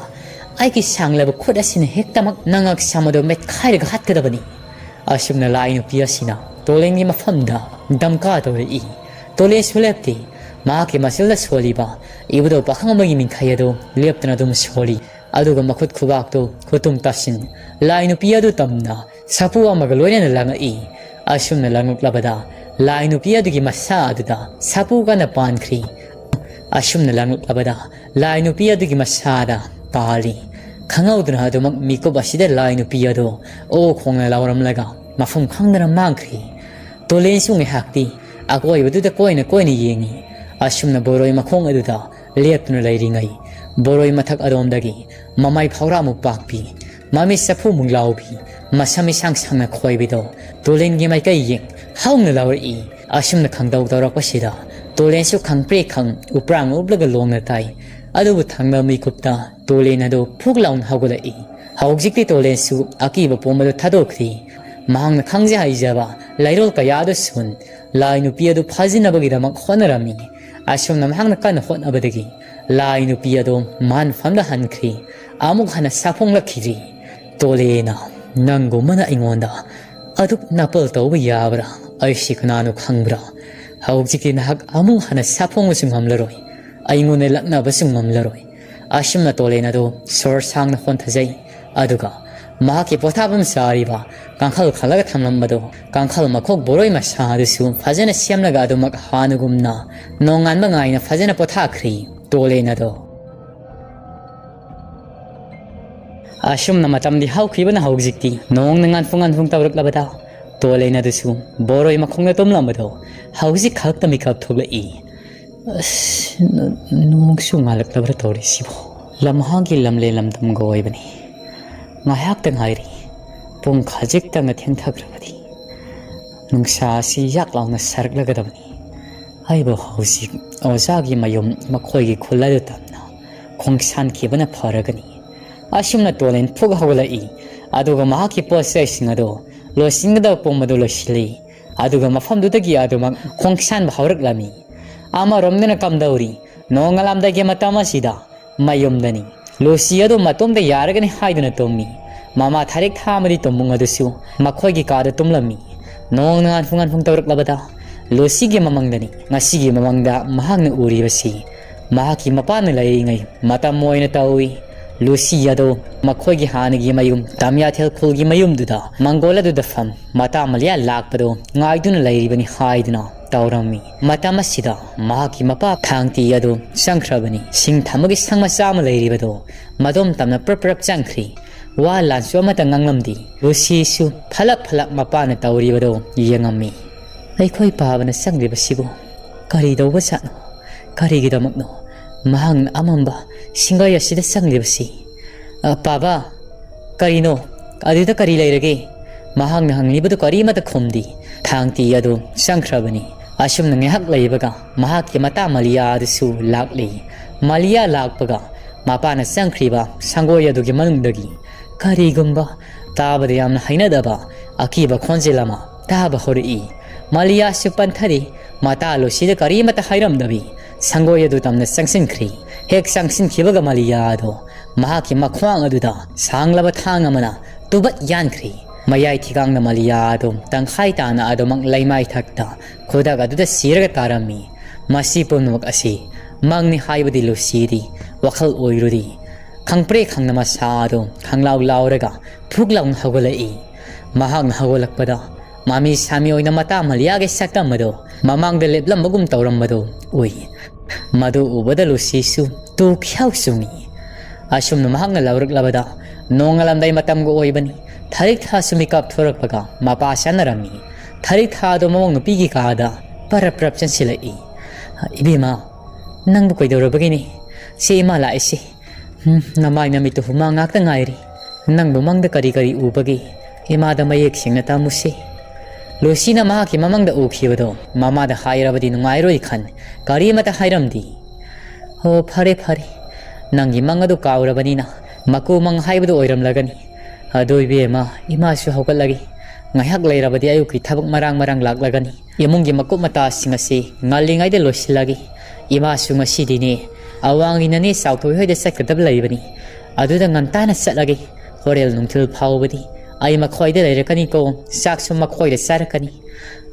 ꯑꯩꯒꯤ ꯁꯥꯡꯂꯕ ꯈꯨꯠ ꯑꯁꯤꯅ ꯍꯦꯛꯇꯃꯛ ꯅꯉꯛ ꯁꯝ ꯑꯗꯨ ꯃꯦꯠꯈꯥꯏꯔꯒ ꯍꯥꯠꯀꯗꯕꯅꯤ꯫" ꯑꯁꯨꯝꯅ ꯂꯥꯏ ꯅꯨꯄꯤ ꯑꯁꯤꯅ ꯇꯣꯂꯦꯟꯒꯤ ꯃꯐꯝꯗ ꯗꯝꯀꯥ ꯇꯧꯔꯛꯏ꯫ ꯇꯣꯂꯦꯟꯁꯨ ꯂꯦꯞꯇꯦ꯫ ꯃꯍꯥꯛꯀꯤ ꯃꯆꯤꯜꯗ ꯁꯣꯜꯂꯤꯕ ꯏꯕꯨꯙꯧ ꯄꯥꯈꯪꯕꯒꯤ ꯃꯤꯡꯈꯥꯏ ꯑꯗꯨ ꯂꯦꯞꯇꯅ ꯑꯗꯨꯝ ꯁꯣꯜꯂꯤ꯫ ꯑꯗꯨꯒ ꯃꯈꯨꯠ ꯈꯨꯕꯥꯛꯇꯨ ꯈꯨꯇꯨꯝ ꯇꯥꯁꯤꯟ, ꯂꯥꯏ ꯅꯨꯄꯤ ꯑꯗꯨ ꯇꯝꯅ ꯁꯥꯐꯨ ꯑꯃꯒ ꯂꯣꯏꯅꯅ ꯂꯪꯉꯛꯏ꯫ ꯑꯁꯨꯝꯅ ꯂꯪꯉꯛꯂꯕꯗ ꯂꯥꯏ ꯅꯨꯄꯤ ꯑꯗꯨꯒꯤ ꯃꯁꯥ ꯑꯗꯨꯗ ꯁꯥꯐꯨ ꯀꯟꯅ ꯄꯥꯟꯈ꯭ꯔꯤ꯫ ꯑꯁꯨꯝꯅ ꯂꯪꯉꯛꯂꯕꯗ ꯂꯥꯏ ꯅꯨꯄꯤ ꯑꯗꯨꯒꯤ ꯃꯁꯥꯗ ꯄꯥꯜꯂꯤ꯫ ꯈꯪꯍꯧꯗꯅ ꯑꯗꯨꯃꯛ ꯃꯤꯀꯨꯞ ꯑꯁꯤꯗ ꯂꯥꯏ ꯅꯨꯄꯤ ꯑꯗꯨ ꯑꯣ ꯈꯣꯡꯅ ꯂꯥꯎꯔꯝꯂꯒ ꯃꯐꯝ ꯈꯪꯗꯅ ꯃꯥꯡꯈ꯭ꯔꯤ꯫ ꯇꯣꯂꯦꯟꯁꯨ ꯉꯥꯏꯍꯥꯛꯇꯤ ꯑꯀꯣꯏꯕꯗꯨꯗ ꯀꯣꯏꯅ ꯀꯣꯏꯅ ꯌꯦꯡꯉꯤ꯫ ꯑꯁꯨꯝꯅ ꯕꯣꯔꯣꯏ ꯃꯈꯣꯡ ꯑꯗꯨꯗ ꯂꯦꯞꯇꯨꯅ ꯂꯩꯔꯤꯉꯩ, ꯕꯣꯔꯣꯏ ꯃꯊꯛ ꯑꯗꯣꯝꯗꯒꯤ ꯃꯃꯥꯏ ꯐꯥꯎꯔꯥꯃꯨꯛ ꯄꯥꯛꯄꯤ, ꯃꯃꯤꯠ ꯆꯐꯨꯃꯨꯛ ꯂꯥꯎꯕꯤ, ꯃꯁꯝ ꯏꯁꯥꯡ ꯁꯥꯡꯅ ꯈꯣꯏꯕꯤꯗꯣ ꯇꯣꯂꯦꯟꯒꯤ ꯃꯥꯏꯀꯩ ꯌꯦꯡ ꯍꯧꯅ ꯂꯥꯎꯔꯛꯏ꯫ ꯑꯁꯨꯝꯅ ꯈꯪꯗꯧ ꯇꯧꯔꯛꯄꯁꯤꯗ ꯇꯣꯂꯦꯟꯁꯨ ꯈꯪꯄ꯭ꯔꯦꯛ ꯈꯪ ꯎꯄ꯭ꯔꯥꯡ ꯎꯞꯂꯒ ꯂꯣꯡꯅ ꯇꯥꯏ꯫ ꯑꯗꯨꯕꯨ ꯊꯪꯅꯕ ꯃꯤꯀꯨꯞꯇ ꯇꯣꯂꯦꯟ ꯑꯗꯨ ꯐꯨꯛ ꯂꯥꯎꯅ ꯍꯧꯒꯠꯂꯛꯏ꯫ ꯍꯧꯖꯤꯛꯇꯤ ꯇꯣꯂꯦꯟꯁꯨ ꯑꯀꯤꯕ ꯄꯣꯝꯕꯗꯨ ꯊꯥꯗꯣꯛꯈ꯭ꯔꯤ꯫ ꯃꯍꯥꯛꯅ ꯈꯪꯖ ꯍꯩꯖꯕ ꯂꯩꯔꯣꯜ ꯀꯌꯥ ꯑꯗꯨ ꯁꯨꯟ ꯂꯥꯏ ꯅꯨꯄꯤ ꯑꯗꯨ ꯐꯥꯖꯤꯟꯅꯕꯒꯤꯗꯃꯛ ꯍꯣꯠꯅꯔꯝꯃꯤ꯫ ꯑꯁꯨꯝꯅ ꯃꯍꯥꯛꯅ ꯀꯟꯅ ꯍꯣꯠꯅꯕꯗꯒꯤ ꯂꯥꯏ ꯅꯨꯄꯤ ꯑꯗꯨ ꯃꯍꯥꯟ ꯐꯝꯗ ꯍꯟꯈ꯭ꯔꯤ꯫ ꯑꯃꯨꯛ ꯍꯟꯅ ꯁꯥꯐꯣꯡꯂꯛꯈꯤꯗ꯭ꯔꯤ꯫ "ꯇꯣꯂꯦꯅ ꯅꯪꯒꯨꯝꯕꯅ ꯑꯩꯉꯣꯟꯗ ꯑꯗꯨꯛ ꯅꯥꯄꯜ ꯇꯧꯕ ꯌꯥꯕ꯭ꯔꯥ? ꯑꯩꯁꯤ ꯀꯅꯥꯅꯣ ꯈꯪꯕ꯭ꯔꯥ? ꯍꯧꯖꯤꯛꯇꯤ ꯅꯍꯥꯛ ꯑꯃꯨꯛ ꯍꯟꯅ ꯁꯥꯐꯣꯡꯕꯁꯨ ꯉꯝꯂꯔꯣꯏ, ꯑꯩꯉꯣꯟꯗ ꯂꯛꯅꯕꯁꯨ ꯉꯝꯂꯔꯣꯏ꯫" ꯑꯁꯨꯝꯅ ꯇꯣꯂꯦꯟ ꯑꯗꯨ ꯁꯣꯔ ꯁꯥꯡꯅ ꯍꯣꯟꯊꯖꯩ꯫ ꯑꯗꯨꯒ ꯃꯍꯥꯛꯀꯤ ꯄꯣꯊꯥꯐꯝ ꯆꯥꯔꯤꯕ ꯀꯥꯡꯈꯜ ꯈꯜꯂꯒ ꯊꯝꯂꯝꯕꯗꯨ, ꯀꯥꯡꯈꯜ ꯃꯈꯣꯛ ꯕꯣꯔꯣꯏ ꯃꯁꯥ ꯑꯗꯨꯁꯨ ꯐꯖꯅ ꯁꯦꯝꯂꯒ ꯑꯗꯨꯃꯛ ꯍꯥꯟꯅꯒꯨꯝꯅ ꯅꯣꯡꯉꯥꯟꯕ ꯉꯥꯏꯅ ꯐꯖꯅ ꯄꯣꯊꯥꯈ꯭ꯔꯤ꯫ ꯇꯣꯂꯦꯟ ꯑꯗꯣ꯫ ꯑꯁꯨꯝꯅ ꯃꯇꯝꯗꯤ ꯍꯧꯈꯤꯕꯅ ꯍꯧꯖꯤꯛꯇꯤ ꯅꯣꯡꯅ ꯉꯥꯟꯐꯨ ꯉꯥꯟꯐꯨ ꯇꯧꯔꯛꯂꯕꯗ ꯇꯣꯂꯦꯟ ꯑꯗꯨꯁꯨ ꯕꯣꯔꯣꯏ ꯃꯈꯣꯡꯗ ꯇꯨꯝꯂꯝꯕꯗꯣ ꯍꯧꯖꯤꯛ ꯈꯛꯇ ꯃꯤꯀꯞ ꯊꯣꯛꯂꯛꯏ꯫ ꯑꯁ, ꯅ-, ꯅꯣꯡꯁꯨ ꯉꯥꯜꯂꯛꯂꯕ꯭ꯔꯥ ꯇꯧꯔꯤꯁꯤꯕꯣ? ꯂꯝꯍꯥꯡꯒꯤ ꯂꯝꯂꯦꯟ ꯂꯝꯗꯝꯒ ꯑꯣꯏꯕꯅꯤ꯫ ꯉꯥꯏꯍꯥꯛꯇ ꯉꯥꯏꯔꯤ꯫ ꯄꯨꯡ ꯈꯖꯤꯛꯇꯪꯅ ꯊꯦꯡꯊꯈ꯭ꯔꯕꯗꯤ ꯅꯨꯡꯁꯥ ꯑꯁꯤ ꯌꯥꯛ ꯂꯥꯎꯅ ꯁꯥꯔꯛꯂꯒꯗꯕꯅꯤ꯫ ꯑꯩꯕꯨ ꯍꯧꯖꯤꯛ ꯑꯣꯖꯥꯒꯤ ꯃꯌꯨꯝ, ꯃꯈꯣꯏꯒꯤ ꯈꯨꯜ ꯑꯗꯨ ꯇꯝꯅ ꯈꯣꯡꯁꯥꯟꯈꯤꯕꯅ ꯐꯔꯒꯅꯤ꯫ ꯑꯁꯨꯝꯅ ꯇꯣꯂꯦꯟ ꯐꯨꯛ ꯍꯧꯒꯠꯂꯛꯏ꯫ ꯑꯗꯨꯒ ꯃꯍꯥꯛꯀꯤ ꯄꯣꯠ ꯆꯩꯁꯤꯡ ꯑꯗꯨ ꯂꯣꯏꯁꯤꯟꯒꯗꯕ ꯄꯨꯝꯕꯗꯨ ꯂꯣꯏꯁꯤꯜꯂꯤ꯫ ꯑꯗꯨꯒ ꯃꯐꯝꯗꯨꯗꯒꯤ ꯑꯗꯨꯃꯛ ꯈꯣꯡꯁꯥꯟꯕ ꯍꯧꯔꯛꯂꯝꯃꯤ꯫ ꯑꯃꯔꯣꯝꯗꯅ ꯀꯝꯗꯧꯔꯤ? ꯅꯣꯡꯉꯥꯜꯂꯝꯗꯥꯏꯒꯤ ꯃꯇꯝ ꯑꯁꯤꯗ ꯃꯌꯨꯝꯗꯅꯤ꯫ ꯂꯨꯁꯤ ꯑꯗꯨ ꯃꯇꯣꯝꯇ ꯌꯥꯔꯒꯅꯤ ꯍꯥꯏꯗꯨꯅ ꯇꯨꯝꯃꯤ꯫ ꯃꯃꯥ ꯊꯥꯔꯤꯛ ꯊꯥ ꯑꯃꯗꯤ ꯇꯨꯝꯕꯨꯡ ꯑꯗꯨꯁꯨ ꯃꯈꯣꯏꯒꯤ ꯀꯥꯗ ꯇꯨꯝꯂꯝꯃꯤ꯫ ꯅꯣꯡꯅ ꯉꯥꯟꯐꯨ ꯉꯥꯟꯐꯨ ꯇꯧꯔꯛꯂꯕꯗ ꯂꯨꯁꯤꯒꯤ ꯃꯃꯪꯗꯅꯤ꯫ ꯉꯁꯤꯒꯤ ꯃꯃꯪꯗ ꯃꯍꯥꯛꯅ ꯎꯔꯤꯕꯁꯤ ꯃꯍꯥꯛꯀꯤ ꯃꯄꯥꯅ ꯂꯩꯔꯤꯉꯩ ꯃꯇꯝ ꯑꯣꯏꯅ ꯇꯧꯏ꯫ ꯂꯨꯁꯤ ꯑꯗꯨ ꯃꯈꯣꯏꯒꯤ ꯍꯥꯟꯅꯒꯤ ꯃꯌꯨꯝ ꯇꯥꯃꯤꯌꯥꯊꯦꯜ ꯈꯨꯜꯒꯤ ꯃꯌꯨꯝꯗꯨꯗ ꯃꯪꯒꯣꯜ ꯑꯗꯨꯗ ꯐꯝ ꯃꯇꯥ ꯃꯂꯤꯌꯥ ꯂꯥꯛꯄꯗꯨ ꯉꯥꯏꯗꯨꯅ ꯂꯩꯔꯤꯕꯅꯤ ꯍꯥꯏꯗꯨꯅ ꯇꯧꯔꯝꯃꯤ꯫ ꯃꯇꯝ ꯑꯁꯤꯗ ꯃꯍꯥꯛꯀꯤ ꯃꯄꯥ ꯊꯥꯡꯇꯤ ꯑꯗꯨ ꯆꯪꯈ꯭ꯔꯕꯅꯤ꯫ ꯁꯤꯡ ꯊꯝꯕꯒꯤ ꯁꯪ ꯃꯆꯥ ꯑꯃ ꯂꯩꯔꯤꯕꯗꯨ ꯃꯗꯣꯝ ꯇꯝꯅ ꯄ꯭ꯔꯞ ꯄ꯭ꯔꯞ ꯆꯪꯈ꯭ꯔꯤ꯫ ꯋꯥ ꯂꯥꯟꯁꯨ ꯑꯃꯠꯇ ꯉꯥꯡꯂꯝꯗꯦ꯫ ꯂꯨꯁꯤꯁꯨ ꯐꯂꯛ ꯐꯂꯛ ꯃꯄꯥꯅ ꯇꯧꯔꯤꯕꯗꯨ ꯌꯦꯡꯉꯝꯃꯤ꯫ ꯑꯩꯈꯣꯏ ꯄꯥꯕꯅ ꯆꯪꯂꯤꯕꯁꯤꯕꯨ ꯀꯔꯤ ꯇꯧꯕꯖꯥꯠꯅꯣ? ꯀꯔꯤꯒꯤꯗꯃꯛꯅꯣ ꯃꯍꯥꯛꯅ ꯑꯃꯝꯕ ꯁꯤꯡꯒꯩ ꯑꯁꯤꯗ ꯆꯪꯂꯤꯕꯁꯤ? "ꯑ, ꯄꯥꯕ, ꯀꯔꯤꯅꯣ? ꯑꯗꯨꯗ ꯀꯔꯤ ꯂꯩꯔꯒꯦ?" ꯃꯍꯥꯛꯅ ꯍꯪꯂꯤꯕꯗꯨ ꯀꯔꯤꯃꯠꯇ ꯈꯨꯝꯗꯦ꯫ ꯊꯥꯡꯇꯤ ꯑꯗꯨ ꯆꯪꯈ꯭ꯔꯕꯅꯤ꯫ ꯑꯁꯨꯝꯅ ꯉꯥꯏꯍꯥꯛ ꯂꯩꯕꯒ ꯃꯍꯥꯛꯀꯤ ꯃꯇꯥ ꯃꯂꯤꯌꯥ ꯑꯗꯨꯁꯨ ꯂꯥꯛꯂꯤ꯫ ꯃꯂꯤꯌꯥ ꯂꯥꯛꯄꯒ ꯃꯄꯥꯅ ꯆꯪꯈ꯭ꯔꯤꯕ ꯁꯪꯒꯣꯏ ꯑꯗꯨꯒꯤ ꯃꯅꯨꯡꯗꯒꯤ ꯀꯔꯤꯒꯨꯝꯕ ꯇꯥꯕꯗ ꯌꯥꯝꯅ ꯍꯩꯅꯗꯕ ꯑꯀꯤꯕ ꯈꯣꯟꯖꯦꯜ ꯑꯃ ꯇꯥꯕ ꯍꯧꯔꯛꯏ꯫ ꯃꯂꯤꯌꯥꯁꯨ ꯄꯟꯊꯔꯤ꯫ ꯃꯇꯥ ꯂꯨꯁꯤꯗ ꯀꯔꯤꯃꯠꯇ ꯍꯥꯏꯔꯝꯗꯕꯤ ꯁꯪꯒꯣꯏ ꯑꯗꯨ ꯇꯝꯅ ꯆꯪꯁꯤꯟꯈ꯭ꯔꯤ꯫ ꯍꯦꯛ ꯆꯪꯁꯤꯟꯈꯤꯕꯒ ꯃꯂꯤꯌꯥ ꯑꯗꯨ ꯃꯍꯥꯛꯀꯤ ꯃꯈ꯭ꯋꯥꯡ ꯑꯗꯨꯗ ꯁꯥꯡꯂꯕ ꯊꯥꯡ ꯑꯃꯅ ꯇꯨꯕꯠ ꯌꯥꯟꯈ꯭ꯔꯤ꯫ ꯃꯌꯥꯏ ꯊꯤꯒꯥꯡꯗ ꯃꯂꯤꯌꯥ ꯑꯗꯨ ꯇꯪꯈꯥꯏ ꯇꯥꯅ ꯑꯗꯨꯃꯛ ꯂꯩꯃꯥꯏ ꯊꯛꯇ ꯈꯨꯗꯛ ꯑꯗꯨꯗ ꯁꯤꯔꯒ ꯇꯥꯔꯝꯃꯤ꯫ ꯃꯁꯤ ꯄꯨꯝꯅꯃꯛ ꯑꯁꯤ ꯃꯪꯅꯤ ꯍꯥꯏꯕꯗꯤ ꯂꯨꯁꯤꯗꯤ ꯋꯥꯈꯜ ꯑꯣꯏꯔꯨꯗꯤ꯫ ꯈꯪꯄ꯭ꯔꯦꯛ ꯈꯪꯅ ꯃꯁꯥ ꯑꯗꯨ ꯈꯪꯂꯥꯎ ꯂꯥꯎꯔꯒ ꯐꯨꯛ ꯂꯥꯎꯅ ꯍꯧꯒꯠꯂꯛꯏ꯫ ꯃꯍꯥꯛꯅ ꯍꯧꯒꯠꯂꯛꯄꯗ ꯃꯃꯤ ꯁꯥꯃꯤ ꯑꯣꯏꯅ ꯃꯇꯥ ꯃꯂꯤꯌꯥꯒꯤ ꯁꯛꯇꯝ ꯑꯗꯨ ꯃꯃꯥꯡꯗ ꯂꯦꯞꯂꯝꯕꯒꯨꯝ ꯇꯧꯔꯝꯕꯗꯨ ꯎꯏ꯫ ꯃꯗꯨ ꯎꯕꯗ ꯂꯨꯁꯤꯁꯨ ꯇꯨ ꯈ꯭ꯌꯥꯎ ꯆꯨꯡꯏ꯫ ꯑꯁꯨꯝꯅ ꯃꯍꯥꯛꯅ ꯂꯧꯔꯛꯂꯕꯗ ꯅꯣꯡꯉꯥꯜꯂꯝꯗꯥꯏ ꯃꯇꯝꯒ ꯑꯣꯏꯕꯅꯤ꯫ ꯊꯥꯔꯤꯛ ꯊꯥꯁꯨ ꯃꯤꯀꯞ ꯊꯣꯔꯛꯄꯒ ꯃꯄꯥ ꯆꯥꯅꯔꯝꯃꯤ꯫ ꯊꯥꯔꯤꯛ ꯊꯥ ꯑꯗꯨ ꯃꯃꯧ ꯅꯨꯄꯤꯒꯤ ꯀꯥꯗ ꯄꯔꯞ ꯄꯔꯞ ꯆꯪꯁꯤꯜꯂꯛꯏ꯫ ꯏꯕꯦꯝꯃ, ꯅꯪꯕꯨ ꯀꯩꯗꯧꯔꯕꯒꯤꯅꯤ? ꯁꯤ ꯏꯃꯥ ꯂꯥꯛꯏꯁꯤ꯫ ꯎꯝ, ꯅꯃꯥꯏ ꯅꯃꯤꯠꯇꯨ ꯍꯨꯃꯥꯡ ꯉꯥꯛꯇ ꯉꯥꯏꯔꯤ꯫ ꯅꯪꯕꯨ ꯃꯪꯗ ꯀꯔꯤ ꯀꯔꯤ ꯎꯕꯒꯦ? ꯏꯃꯥꯗ ꯃꯌꯦꯛ ꯁꯦꯡꯅ ꯇꯝꯃꯨꯁꯤ꯫ ꯂꯨꯁꯤꯅ ꯃꯍꯥꯛꯀꯤ ꯃꯃꯪꯗ ꯎꯈꯤꯕꯗꯣ ꯃꯃꯥꯗ ꯍꯥꯏꯔꯕꯗꯤ ꯅꯨꯡꯉꯥꯏꯔꯣꯏ ꯈꯟ ꯀꯔꯤꯃꯇ ꯍꯥꯏꯔꯝꯗꯦ꯫ "ꯑꯣ, ꯐꯔꯦ ꯐꯔꯦ, ꯅꯪꯒꯤ ꯃꯪ ꯑꯗꯨ ꯀꯥꯎꯔꯕꯅꯤꯅ ꯃꯀꯨ ꯃꯪ ꯍꯥꯏꯕꯗꯨ ꯑꯣꯏꯔꯝꯂꯒꯅꯤ꯫ ꯑꯗꯨ ꯏꯕꯦꯝꯃ, ꯏꯃꯥꯁꯨ ꯍꯧꯒꯠꯂꯒꯦ꯫ ꯉꯥꯏꯍꯥꯛ ꯂꯩꯔꯕꯗꯤ ꯑꯌꯨꯛꯀꯤ ꯊꯕꯛ ꯃꯔꯥꯡ ꯃꯔꯥꯡ ꯂꯥꯛꯂꯒꯅꯤ꯫ ꯏꯃꯨꯡꯒꯤ ꯃꯀꯨꯞ ꯃꯇꯥꯁꯤꯡ ꯑꯁꯤ ꯉꯜꯂꯤꯉꯩꯗ ꯂꯣꯏꯁꯤꯜꯂꯒꯦ꯫ ꯏꯃꯥꯁꯨ ꯉꯁꯤꯗꯤꯅꯦ ꯑꯋꯥꯡꯒꯤ ꯅꯅꯦ ꯆꯥꯎꯊꯣꯏ ꯍꯣꯏꯗ ꯆꯠꯀꯗꯕ ꯂꯩꯕꯅꯤ꯫ ꯑꯗꯨꯗ ꯉꯟꯇꯥꯅ ꯆꯠꯂꯒꯦ꯫ ꯍꯣꯔꯦꯟ ꯅꯨꯡꯊꯤꯜ ꯐꯥꯎꯕꯗꯤ ꯑꯩ ꯃꯈꯣꯏꯗ ꯂꯩꯔꯛꯀꯅꯤꯀꯣ꯫ ꯆꯥꯛꯁꯨ ꯃꯈꯣꯏꯗ ꯆꯥꯔꯛꯀꯅꯤ"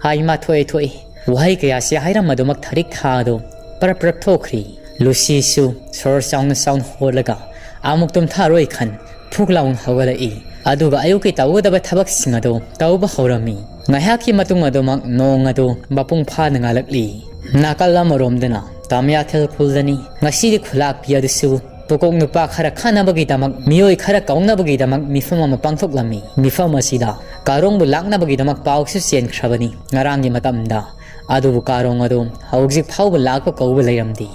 ꯍꯥꯏ ꯃꯥ ꯊꯣꯛꯑꯦ ꯊꯣꯛꯑꯦ꯫ ꯋꯥꯍꯩ ꯀꯌꯥꯁꯤ ꯍꯥꯏꯔꯝꯕꯗꯨꯃꯛ ꯊꯥꯔꯤꯛ ꯊꯥꯗꯣ ꯄꯔꯞ ꯄꯔꯞ ꯊꯣꯛꯈ꯭ꯔꯤ꯫ ꯂꯨꯁꯤꯁꯨ ꯁꯣꯔ ꯆꯥꯎꯅ ꯆꯥꯎꯅ ꯍꯣꯜꯂꯒ ꯑꯃꯨꯛ ꯇꯨꯝꯊꯔꯣꯏ ꯈꯟ ꯐꯨꯛ ꯂꯥꯎꯅ ꯍꯧꯒꯠꯂꯛꯏ꯫ ꯑꯗꯨꯒ ꯑꯌꯨꯛꯀꯤ ꯇꯧꯒꯗꯕ ꯊꯕꯛꯁꯤꯡ ꯑꯗꯨ ꯇꯧꯕ ꯍꯧꯔꯝꯃꯤ꯫ ꯉꯥꯏꯍꯥꯛꯀꯤ ꯃꯇꯨꯡ ꯑꯗꯨꯃꯛ ꯅꯣꯡ ꯑꯗꯨ ꯃꯄꯨꯡ ꯐꯥꯅ ꯉꯥꯜꯂꯛꯂꯤ꯫ ꯅꯥꯀꯜ ꯑꯃꯔꯣꯝꯗꯅ ꯇꯥꯃꯤꯌꯥꯊꯦꯜ ꯈꯨꯜꯗꯅꯤ꯫ ꯉꯁꯤꯗꯤ ꯈꯨꯂꯥꯛꯄꯤ ꯑꯗꯨꯁꯨ ꯄꯨꯀꯣꯛ ꯅꯨꯄꯥ ꯈꯔ ꯈꯟꯅꯕꯒꯤꯗꯃꯛ, ꯃꯤꯑꯣꯏ ꯈꯔ ꯀꯧꯅꯕꯒꯤꯗꯃꯛ ꯃꯤꯐꯝ ꯑꯃ ꯄꯥꯡꯊꯣꯛꯂꯝꯃꯤ꯫ ꯃꯤꯐꯝ ꯑꯁꯤꯗ ꯀꯥꯔꯣꯡꯕꯨ ꯂꯥꯛꯅꯕꯒꯤꯗꯃꯛ ꯄꯥꯎꯁꯨ ꯆꯦꯟꯈ꯭ꯔꯕꯅꯤ ꯉꯔꯥꯡꯒꯤ ꯃꯇꯝꯗ꯫ ꯑꯗꯨꯕꯨ ꯀꯥꯔꯣꯡ ꯑꯗꯨ ꯍꯧꯖꯤꯛ ꯐꯥꯎꯕ ꯂꯥꯛꯄ ꯀꯧꯕ ꯂꯩꯔꯝꯗꯦ꯫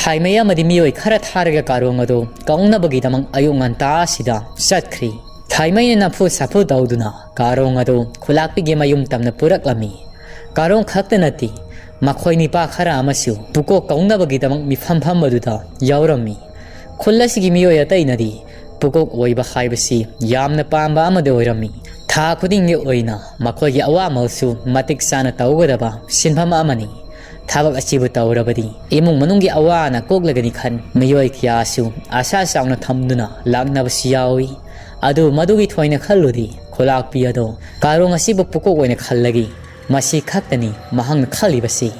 ꯊꯥꯏꯃꯩ ꯑꯃꯗꯤ ꯃꯤꯑꯣꯏ ꯈꯔ ꯊꯥꯔꯒ ꯀꯥꯔꯣꯡ ꯑꯗꯨ ꯀꯧꯅꯕꯒꯤꯗꯃꯛ ꯑꯌꯨꯛ ꯉꯟꯇꯥ ꯑꯁꯤꯗ ꯆꯠꯈ꯭ꯔꯤ꯫ ꯊꯥꯏꯃꯩꯅ ꯅꯝꯐꯨ ꯁꯥꯐꯨ ꯇꯧꯗꯨꯅ ꯀꯥꯔꯣꯡ ꯑꯗꯨ ꯈꯨꯂꯥꯛꯄꯤꯒꯤ ꯃꯌꯨꯝ ꯇꯝꯅ ꯄꯨꯔꯛꯂꯝꯃꯤ꯫ ꯀꯥꯔꯣꯡ ꯈꯛꯇ ꯅꯠꯇꯦ, ꯃꯈꯣꯏ ꯅꯤꯄꯥ ꯈꯔ ꯑꯃꯁꯨ ꯄꯨꯀꯣꯛ ꯀꯧꯅꯕꯒꯤꯗꯃꯛ ꯃꯤꯐꯝ ꯐꯝꯕꯗꯨꯗ ꯌꯥꯎꯔꯝꯃꯤ꯫ ꯈꯨꯜ ꯑꯁꯤꯒꯤ ꯃꯤꯑꯣꯏ ꯑꯇꯩꯅꯗꯤ ꯄꯨꯀꯣꯛ ꯑꯣꯏꯕ ꯍꯥꯏꯕꯁꯤ ꯌꯥꯝꯅ ꯄꯥꯝꯕ ꯑꯃꯗꯤ ꯑꯣꯏꯔꯝꯃꯤ꯫ ꯊꯥ ꯈꯨꯗꯤꯡꯒꯤ ꯑꯣꯏꯅ ꯃꯈꯣꯏꯒꯤ ꯑꯋꯥꯃꯜꯁꯨ ꯃꯇꯤꯛ ꯆꯥꯅ ꯇꯧꯒꯗꯕ ꯁꯤꯟꯐꯝ ꯑꯃꯅꯤ꯫ ꯊꯕꯛ ꯑꯁꯤꯕꯨ ꯇꯧꯔꯕꯗꯤ ꯏꯃꯨꯡ ꯃꯅꯨꯡꯒꯤ ꯑꯋꯥ ꯑꯅꯥ ꯀꯣꯛꯂꯒꯅꯤ ꯈꯟ ꯃꯤꯑꯣꯏ ꯀꯌꯥꯁꯨ ꯑꯁꯥ ꯆꯥꯎꯅ ꯊꯝꯗꯨꯅ ꯂꯥꯛꯅꯕꯁꯨ ꯌꯥꯎꯏ꯫ ꯑꯗꯨ ꯃꯗꯨꯒꯤ ꯊꯣꯏꯅ ꯈꯜꯂꯨꯗꯦ꯫ ꯈꯨꯂꯥꯛꯄꯤ ꯑꯗꯣ ꯀꯥꯔꯣꯡ ꯑꯁꯤꯕꯨ ꯄꯨꯀꯣꯛ ꯑꯣꯏꯅ ꯈꯜꯂꯒꯦ꯫ ꯃꯁꯤ ꯈꯛꯇꯅꯤ ꯃꯍꯥꯛꯅ ꯈꯜꯂꯤꯕꯁꯤ꯫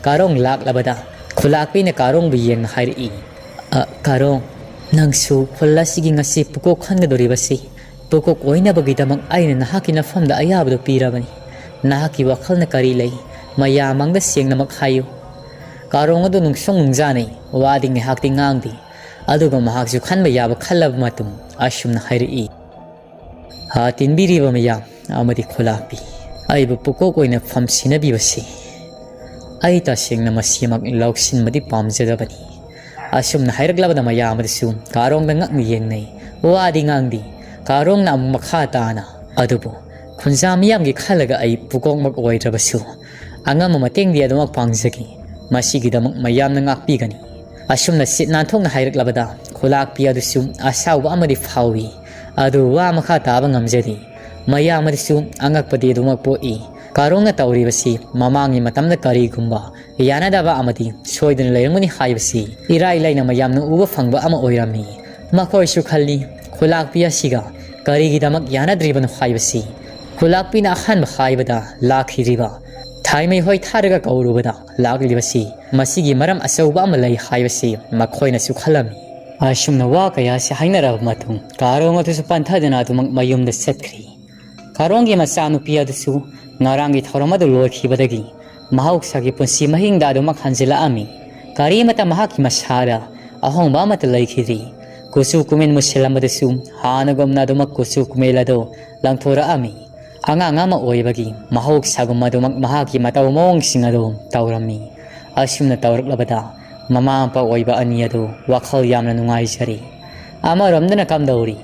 ꯀꯥꯔꯣꯡ ꯂꯥꯛꯂꯕꯗ ꯈꯨꯂꯥꯛꯄꯤꯅ ꯀꯥꯔꯣꯡꯕꯨ ꯌꯦꯡꯅ ꯍꯥꯏꯔꯛꯏ, "ꯑ, ꯀꯥꯔꯣꯡ, ꯅꯪꯁꯨ ꯈꯨꯜ ꯑꯁꯤꯒꯤ ꯉꯁꯤ ꯄꯨꯀꯣꯛ ꯈꯟꯒꯗꯧꯔꯤꯕꯁꯤ ꯄꯨꯀꯣꯛ ꯑꯣꯏꯅꯕꯒꯤꯗꯃꯛ ꯑꯩꯅ ꯅꯍꯥꯛꯀꯤ ꯅꯐꯝꯗ ꯑꯌꯥꯕꯗꯨ ꯄꯤꯔꯕꯅꯤ꯫ ꯅꯍꯥꯛꯀꯤ ꯋꯥꯈꯜꯅ ꯀꯔꯤ ꯂꯩ? ꯃꯌꯥꯝ ꯃꯥꯡꯗ ꯁꯦꯡꯅꯃꯛ ꯍꯥꯏꯌꯨ꯫" ꯀꯥꯔꯣꯡ ꯑꯗꯨ ꯅꯨꯡꯁꯨꯡ ꯅꯨꯡꯖꯥꯅꯩ꯫ ꯋꯥꯗꯤ ꯉꯥꯏꯍꯥꯛꯇꯤ ꯉꯥꯡꯗꯦ꯫ ꯑꯗꯨꯒ ꯃꯍꯥꯛꯁꯨ ꯈꯟꯕ ꯌꯥꯕ ꯈꯜꯂꯕ ꯃꯇꯨꯡ ꯑꯁꯨꯝꯅ ꯍꯥꯏꯔꯛꯏ, "ꯍꯥ ꯇꯤꯟꯕꯤꯔꯤꯕ ꯃꯌꯥꯝ ꯑꯃꯗꯤ ꯈꯨꯂꯥꯛꯄꯤ, ꯑꯩꯕꯨ ꯄꯨꯀꯣꯛ ꯑꯣꯏꯅ ꯐꯝ ꯁꯤꯟꯅꯕꯤꯕꯁꯤ ꯑꯩ ꯇꯁꯦꯡꯅ ꯃꯁꯤꯃꯛ ꯂꯧꯁꯤꯟꯕꯗꯤ ꯄꯥꯝꯖꯗꯕꯅꯤ꯫ ꯑꯁꯨꯝꯅ ꯍꯥꯏꯔꯛꯂꯕꯗ ꯃꯌꯥꯝ ꯑꯗꯨꯁꯨ ꯀꯥꯔꯣꯡꯗ ꯉꯛꯅ ꯌꯦꯡꯅꯩ꯫ ꯋꯥꯗꯤ ꯉꯥꯡꯗꯦ꯫ ꯀꯥꯔꯣꯡꯅ ꯑꯃꯨꯛ ꯃꯈꯥ ꯇꯥꯅ, "ꯑꯗꯨꯕꯨ ꯈꯨꯟꯖꯥ ꯃꯤꯌꯥꯝꯒꯤ ꯈꯜꯂꯒ ꯑꯩ ꯄꯨꯀꯣꯛꯃꯛ ꯑꯣꯏꯗ꯭ꯔꯕꯁꯨ ꯑꯉꯝꯕ ꯃꯇꯦꯡꯗꯤ ꯑꯗꯨꯃꯛ ꯄꯥꯡꯖꯒꯦ꯫ ꯃꯁꯤꯒꯤꯗꯃꯛ ꯃꯌꯥꯝꯅ ꯉꯥꯛꯄꯤꯒꯅꯤ꯫" ꯑꯁꯨꯝꯅ ꯁꯤꯠ ꯅꯥꯟꯊꯣꯛꯅ ꯍꯥꯏꯔꯛꯂꯕꯗ ꯈꯨꯂꯥꯛꯄꯤ ꯑꯗꯨꯁꯨ ꯑꯁꯥꯎꯕ ꯑꯃꯗꯤ ꯐꯥꯎꯏ꯫ ꯑꯗꯨ ꯋꯥ ꯃꯈꯥ ꯇꯥꯕ ꯉꯝꯖꯗꯦ꯫ ꯃꯌꯥꯝ ꯑꯗꯨꯁꯨ ꯑꯉꯛꯄꯗꯤ ꯑꯗꯨꯃꯛ ꯄꯣꯛꯏ꯫ ꯀꯥꯔꯣꯡꯅ ꯇꯧꯔꯤꯕꯁꯤ ꯃꯃꯥꯡꯒꯤ ꯃꯇꯝꯗ ꯀꯔꯤꯒꯨꯝꯕ ꯌꯥꯅꯗꯕ ꯑꯃꯗꯤ ꯁꯣꯏꯗꯅ ꯂꯩꯔꯝꯒꯅꯤ ꯍꯥꯏꯕꯁꯤ ꯏꯔꯥꯏ ꯂꯥꯏꯅ ꯃꯌꯥꯝꯅ ꯎꯕ ꯐꯪꯕ ꯑꯃ ꯑꯣꯏꯔꯝꯃꯤ꯫ ꯃꯈꯣꯏꯁꯨ ꯈꯜꯂꯤ, ꯈꯨꯂꯥꯛꯄꯤ ꯑꯁꯤꯒ ꯀꯔꯤꯒꯤꯗꯃꯛ ꯌꯥꯅꯗ꯭ꯔꯤꯕꯅꯣ ꯍꯥꯏꯕꯁꯤ꯫ ꯈꯨꯂꯥꯛꯄꯤꯅ ꯑꯍꯥꯟꯕ ꯍꯥꯏꯕꯗ ꯂꯥꯛꯈꯤꯗ꯭ꯔꯤꯕ ꯊꯥꯏꯃꯩ ꯍꯣꯏ ꯊꯥꯔꯒ ꯀꯧꯔꯨꯕꯗ ꯂꯥꯛꯂꯤꯕꯁꯤ ꯃꯁꯤꯒꯤ ꯃꯔꯝ ꯑꯆꯧꯕ ꯑꯃ ꯂꯩ ꯍꯥꯏꯕꯁꯤ ꯃꯈꯣꯏꯅꯁꯨ ꯈꯜꯂꯝꯃꯤ꯫ ꯑꯁꯨꯝꯅ ꯋꯥ ꯀꯌꯥꯁꯤ ꯍꯥꯏꯅꯔꯕ ꯃꯇꯨꯡ ꯀꯥꯔꯣꯡ ꯑꯗꯨꯁꯨ ꯄꯟꯊꯗꯅ ꯑꯗꯨꯃꯛ ꯃꯌꯨꯝꯗ ꯆꯠꯈ꯭ꯔꯤ꯫ ꯀꯥꯔꯣꯡꯒꯤ ꯃꯆꯥꯅꯨꯄꯤ ꯑꯗꯨꯁꯨ ꯉꯔꯥꯡꯒꯤ ꯊꯧꯔꯝ ꯑꯗꯨ ꯂꯣꯏꯈꯤꯕꯗꯒꯤ ꯃꯍꯧꯁꯥꯒꯤ ꯄꯨꯟꯁꯤ ꯃꯍꯤꯡꯗ ꯑꯗꯨꯃꯛ ꯍꯟꯖꯤꯜꯂꯛꯑꯝꯃꯤ꯫ ꯀꯔꯤꯃꯠꯇ ꯃꯍꯥꯛꯀꯤ ꯃꯁꯥꯗ ꯑꯍꯣꯡꯕ ꯑꯃꯠꯇ ꯂꯩꯈꯤꯗ꯭ꯔꯤ꯫ ꯀꯨꯆꯨ ꯀꯨꯃꯦꯟ ꯃꯨꯁꯤꯜꯂꯝꯕꯗꯁꯨ ꯍꯥꯟꯅꯒꯨꯝꯅ ꯑꯗꯨꯃꯛ ꯀꯨꯆꯨ ꯀꯨꯃꯦꯟ ꯑꯗꯨ ꯂꯪꯊꯣꯔꯛꯑꯝꯃꯤ꯫ ꯑꯉꯥꯡ ꯑꯃ ꯑꯣꯏꯕꯒꯤ ꯃꯍꯧꯁꯥꯒꯨꯝ ꯑꯗꯨꯃꯛ ꯃꯍꯥꯛꯀꯤ ꯃꯇꯧ ꯃꯑꯣꯡꯁꯤꯡ ꯑꯗꯨ ꯇꯧꯔꯝꯃꯤ꯫ ꯑꯁꯨꯝꯅ ꯇꯧꯔꯛꯂꯕꯗ ꯃꯃꯥ ꯃꯄꯥ ꯑꯣꯏꯕ ꯑꯅꯤ ꯑꯗꯨ ꯋꯥꯈꯜ ꯌꯥꯝꯅ ꯅꯨꯡꯉꯥꯏꯖꯔꯤ꯫ ꯑꯃꯔꯣꯝꯗꯅ ꯀꯝꯗꯧꯔꯤ?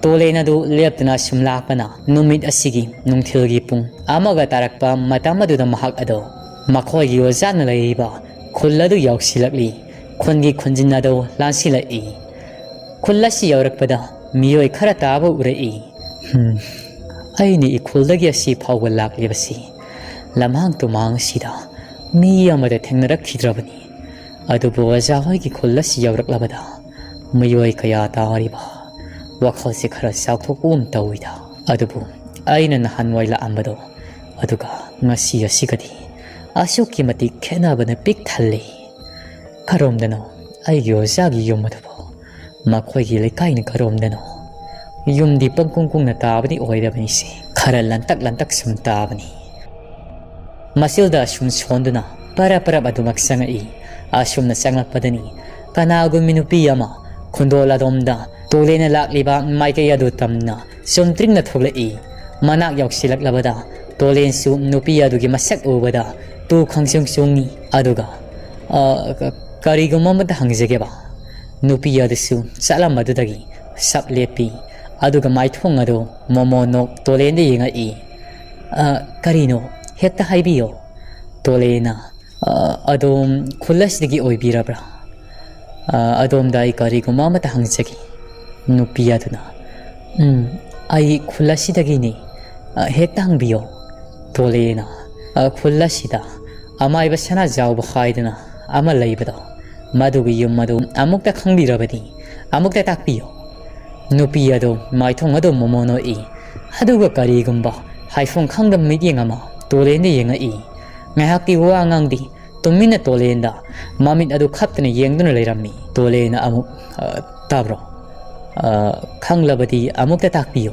ꯇꯣꯂꯦꯟ ꯑꯗꯨ ꯂꯦꯞꯇꯅ ꯁꯨꯝ ꯂꯥꯛꯄꯅ ꯅꯨꯃꯤꯠ ꯑꯁꯤꯒꯤ ꯅꯨꯡꯊꯤꯜꯒꯤ ꯄꯨꯡ ꯑꯃꯒ ꯇꯥꯔꯛꯄ ꯃꯇꯝ ꯑꯗꯨꯗ ꯃꯍꯥꯛ ꯑꯗꯣ ꯃꯈꯣꯏꯒꯤ ꯑꯣꯖꯥꯅ ꯂꯩꯔꯤꯕ ꯈꯨꯜ ꯑꯗꯨ ꯌꯧꯁꯤꯜꯂꯛꯂꯤ꯫ ꯈꯨꯟꯒꯤ ꯈꯨꯟꯖꯤꯟ ꯑꯗꯨ ꯂꯥꯟꯁꯤꯜꯂꯛꯏ꯫ ꯈꯨꯜ ꯑꯁꯤ ꯌꯧꯔꯛꯄꯗ ꯃꯤꯑꯣꯏ ꯈꯔ ꯇꯥꯕ ꯎꯔꯛꯏ꯫ "ꯍꯝ, ꯑꯩꯅ ꯏꯈꯨꯜꯗꯒꯤ ꯑꯁꯤ ꯐꯥꯎꯕ ꯂꯥꯛꯂꯤꯕꯁꯤ ꯂꯝꯍꯥꯡ ꯇꯨꯃꯥꯡ ꯑꯁꯤꯗ ꯃꯤ ꯑꯃꯗ ꯊꯦꯡꯅꯔꯛꯈꯤꯗ꯭ꯔꯕꯅꯤ꯫ ꯑꯗꯨꯕꯨ ꯑꯣꯖꯥ ꯍꯣꯏꯒꯤ ꯈꯨꯜ ꯑꯁꯤ ꯌꯧꯔꯛꯂꯕꯗ ꯃꯤꯑꯣꯏ ꯀꯌꯥ ꯇꯥꯔꯤꯕ ꯋꯥꯈꯜꯁꯦ ꯈꯔ ꯆꯥꯎꯊꯣꯛꯄꯒꯨꯝ ꯇꯧꯏꯗ꯫ ꯑꯗꯨꯕꯨ ꯑꯩꯅ ꯅꯍꯥꯟꯋꯥꯏ ꯂꯥꯛꯑꯝꯕꯗꯣ ꯑꯗꯨꯒ ꯉꯁꯤ ꯑꯁꯤꯒꯗꯤ ꯑꯁꯨꯛꯀꯤ ꯃꯇꯤꯛ ꯈꯦꯠꯅꯕꯅ ꯄꯤꯛ ꯊꯜꯂꯤ꯫ ꯀꯔꯣꯝꯗꯅꯣ ꯑꯩꯒꯤ ꯑꯣꯖꯥꯒꯤ ꯌꯨꯝ ꯑꯗꯨꯕꯨ? ꯃꯈꯣꯏꯒꯤ ꯂꯩꯀꯥꯏꯅ ꯀꯔꯣꯝꯗꯅꯣ? ꯌꯨꯝꯗꯤ ꯄꯪꯀꯨꯡ ꯀꯨꯡꯅ ꯇꯥꯕꯗꯤ ꯑꯣꯏꯗꯕꯅꯤꯁꯦ, ꯈꯔ ꯂꯟꯇꯛ ꯂꯟꯇꯛ ꯁꯨꯝ ꯇꯥꯕꯅꯤ꯫" ꯃꯁꯤꯜꯗ ꯑꯁꯨꯝ ꯁꯣꯟꯗꯨꯅ ꯄꯔꯞ ꯄꯔꯞ ꯑꯗꯨꯃꯛ ꯆꯪꯉꯛꯏ꯫ ꯑꯁꯨꯝꯅ ꯆꯪꯂꯛꯄꯗꯅꯤ ꯀꯅꯥꯒꯨꯝꯕꯤ ꯅꯨꯄꯤ ꯑꯃ ꯈꯨꯟꯗꯣꯜ ꯑꯗꯣꯝꯗ ꯇꯣꯂꯦꯟꯅ ꯂꯥꯛꯂꯤꯕ ꯃꯥꯏꯀꯩ ꯑꯗꯨ ꯇꯝꯅ ꯆꯨꯝꯇ꯭ꯔꯤꯡꯅ ꯊꯣꯛꯂꯛꯏ꯫ ꯃꯅꯥꯛ ꯌꯧꯁꯤꯜꯂꯛꯂꯕꯗ ꯇꯣꯂꯦꯟꯁꯨ ꯅꯨꯄꯤ ꯑꯗꯨꯒꯤ ꯃꯁꯛ ꯎꯕꯗ ꯈꯪꯆꯨꯡ ꯆꯨꯡꯉꯤ꯫ ꯑꯗꯨꯒ, "ꯑ, ꯀ-, ꯀꯔꯤꯒꯨꯝꯕ ꯑꯃꯇ ꯍꯪꯖꯒꯦꯕ?" ꯅꯨꯄꯤ ꯑꯗꯨꯁꯨ ꯆꯠꯂꯝꯕꯗꯨꯗꯒꯤ ꯁꯞ ꯂꯦꯞꯄꯤ꯫ ꯑꯗꯨꯒ ꯃꯥꯏꯊꯣꯡ ꯑꯗꯨ ꯃꯣꯃꯣ ꯅꯣꯛ ꯇꯣꯂꯦꯟꯗ ꯌꯦꯡꯉꯛꯏ꯫ "ꯑ, ꯀꯔꯤꯅꯣ? ꯍꯦꯛꯇ ꯍꯥꯏꯕꯤꯌꯣ꯫" ꯇꯣꯂꯦꯟꯅ, "ꯑ, ꯑꯗꯣꯝ ꯈꯨꯜ ꯑꯁꯤꯗꯒꯤ ꯑꯣꯏꯕꯤꯔꯕ꯭ꯔꯥ? ꯑ, ꯑꯗꯣꯝꯗ ꯑꯩ ꯀꯔꯤꯒꯨꯝꯕ ꯑꯃꯇ ꯍꯪꯖꯒꯦ꯫" ꯅꯨꯄꯤ ꯑꯗꯨꯅ, "ꯎꯝ, ꯑꯩ ꯈꯨꯜ ꯑꯁꯤꯗꯒꯤꯅꯤ꯫ ꯑ, ꯍꯦꯛꯇ ꯍꯪꯕꯤꯌꯣ꯫" ꯇꯣꯂꯦꯟꯅ, "ꯑ, ꯈꯨꯜ ꯑꯁꯤꯗ ꯑꯃꯥꯏꯕ ꯁꯅꯥꯖꯥꯎꯕ ꯍꯥꯏꯗꯅ ꯑꯃ ꯂꯩꯕꯗꯣ, ꯃꯗꯨꯒꯤ ꯌꯨꯝ ꯑꯗꯨ ꯑꯃꯨꯛꯇ ꯈꯪꯕꯤꯔꯕꯗꯤ ꯑꯃꯨꯛꯇ ꯇꯥꯛꯄꯤꯌꯨ꯫" ꯅꯨꯄꯤ ꯑꯗꯨ ꯃꯥꯏꯊꯣꯡ ꯑꯗꯨ ꯃꯣꯃꯣ ꯅꯣꯛꯏ꯫ ꯑꯗꯨꯒ ꯀꯔꯤꯒꯨꯝꯕ ꯍꯥꯏꯐꯝ ꯈꯪꯗꯕ ꯃꯤꯠꯌꯦꯡ ꯑꯃ ꯇꯣꯂꯦꯟꯗ ꯌꯦꯡꯉꯛꯏ꯫ ꯉꯥꯏꯍꯥꯛꯇꯤ ꯋꯥ ꯉꯥꯡꯗꯦ꯫ ꯇꯨꯃꯤꯟꯅ ꯇꯣꯂꯦꯟꯗ ꯃꯃꯤꯠ ꯑꯗꯨ ꯈꯞꯇꯅ ꯌꯦꯡꯗꯨꯅ ꯂꯩꯔꯝꯃꯤ꯫ ꯇꯣꯂꯦꯟꯅ ꯑꯃꯨꯛ, "ꯑ, ꯇꯥꯕ꯭ꯔꯣ? ꯑ, ꯈꯪꯂꯕꯗꯤ ꯑꯃꯨꯛꯇ ꯇꯥꯛꯄꯤꯌꯨ꯫"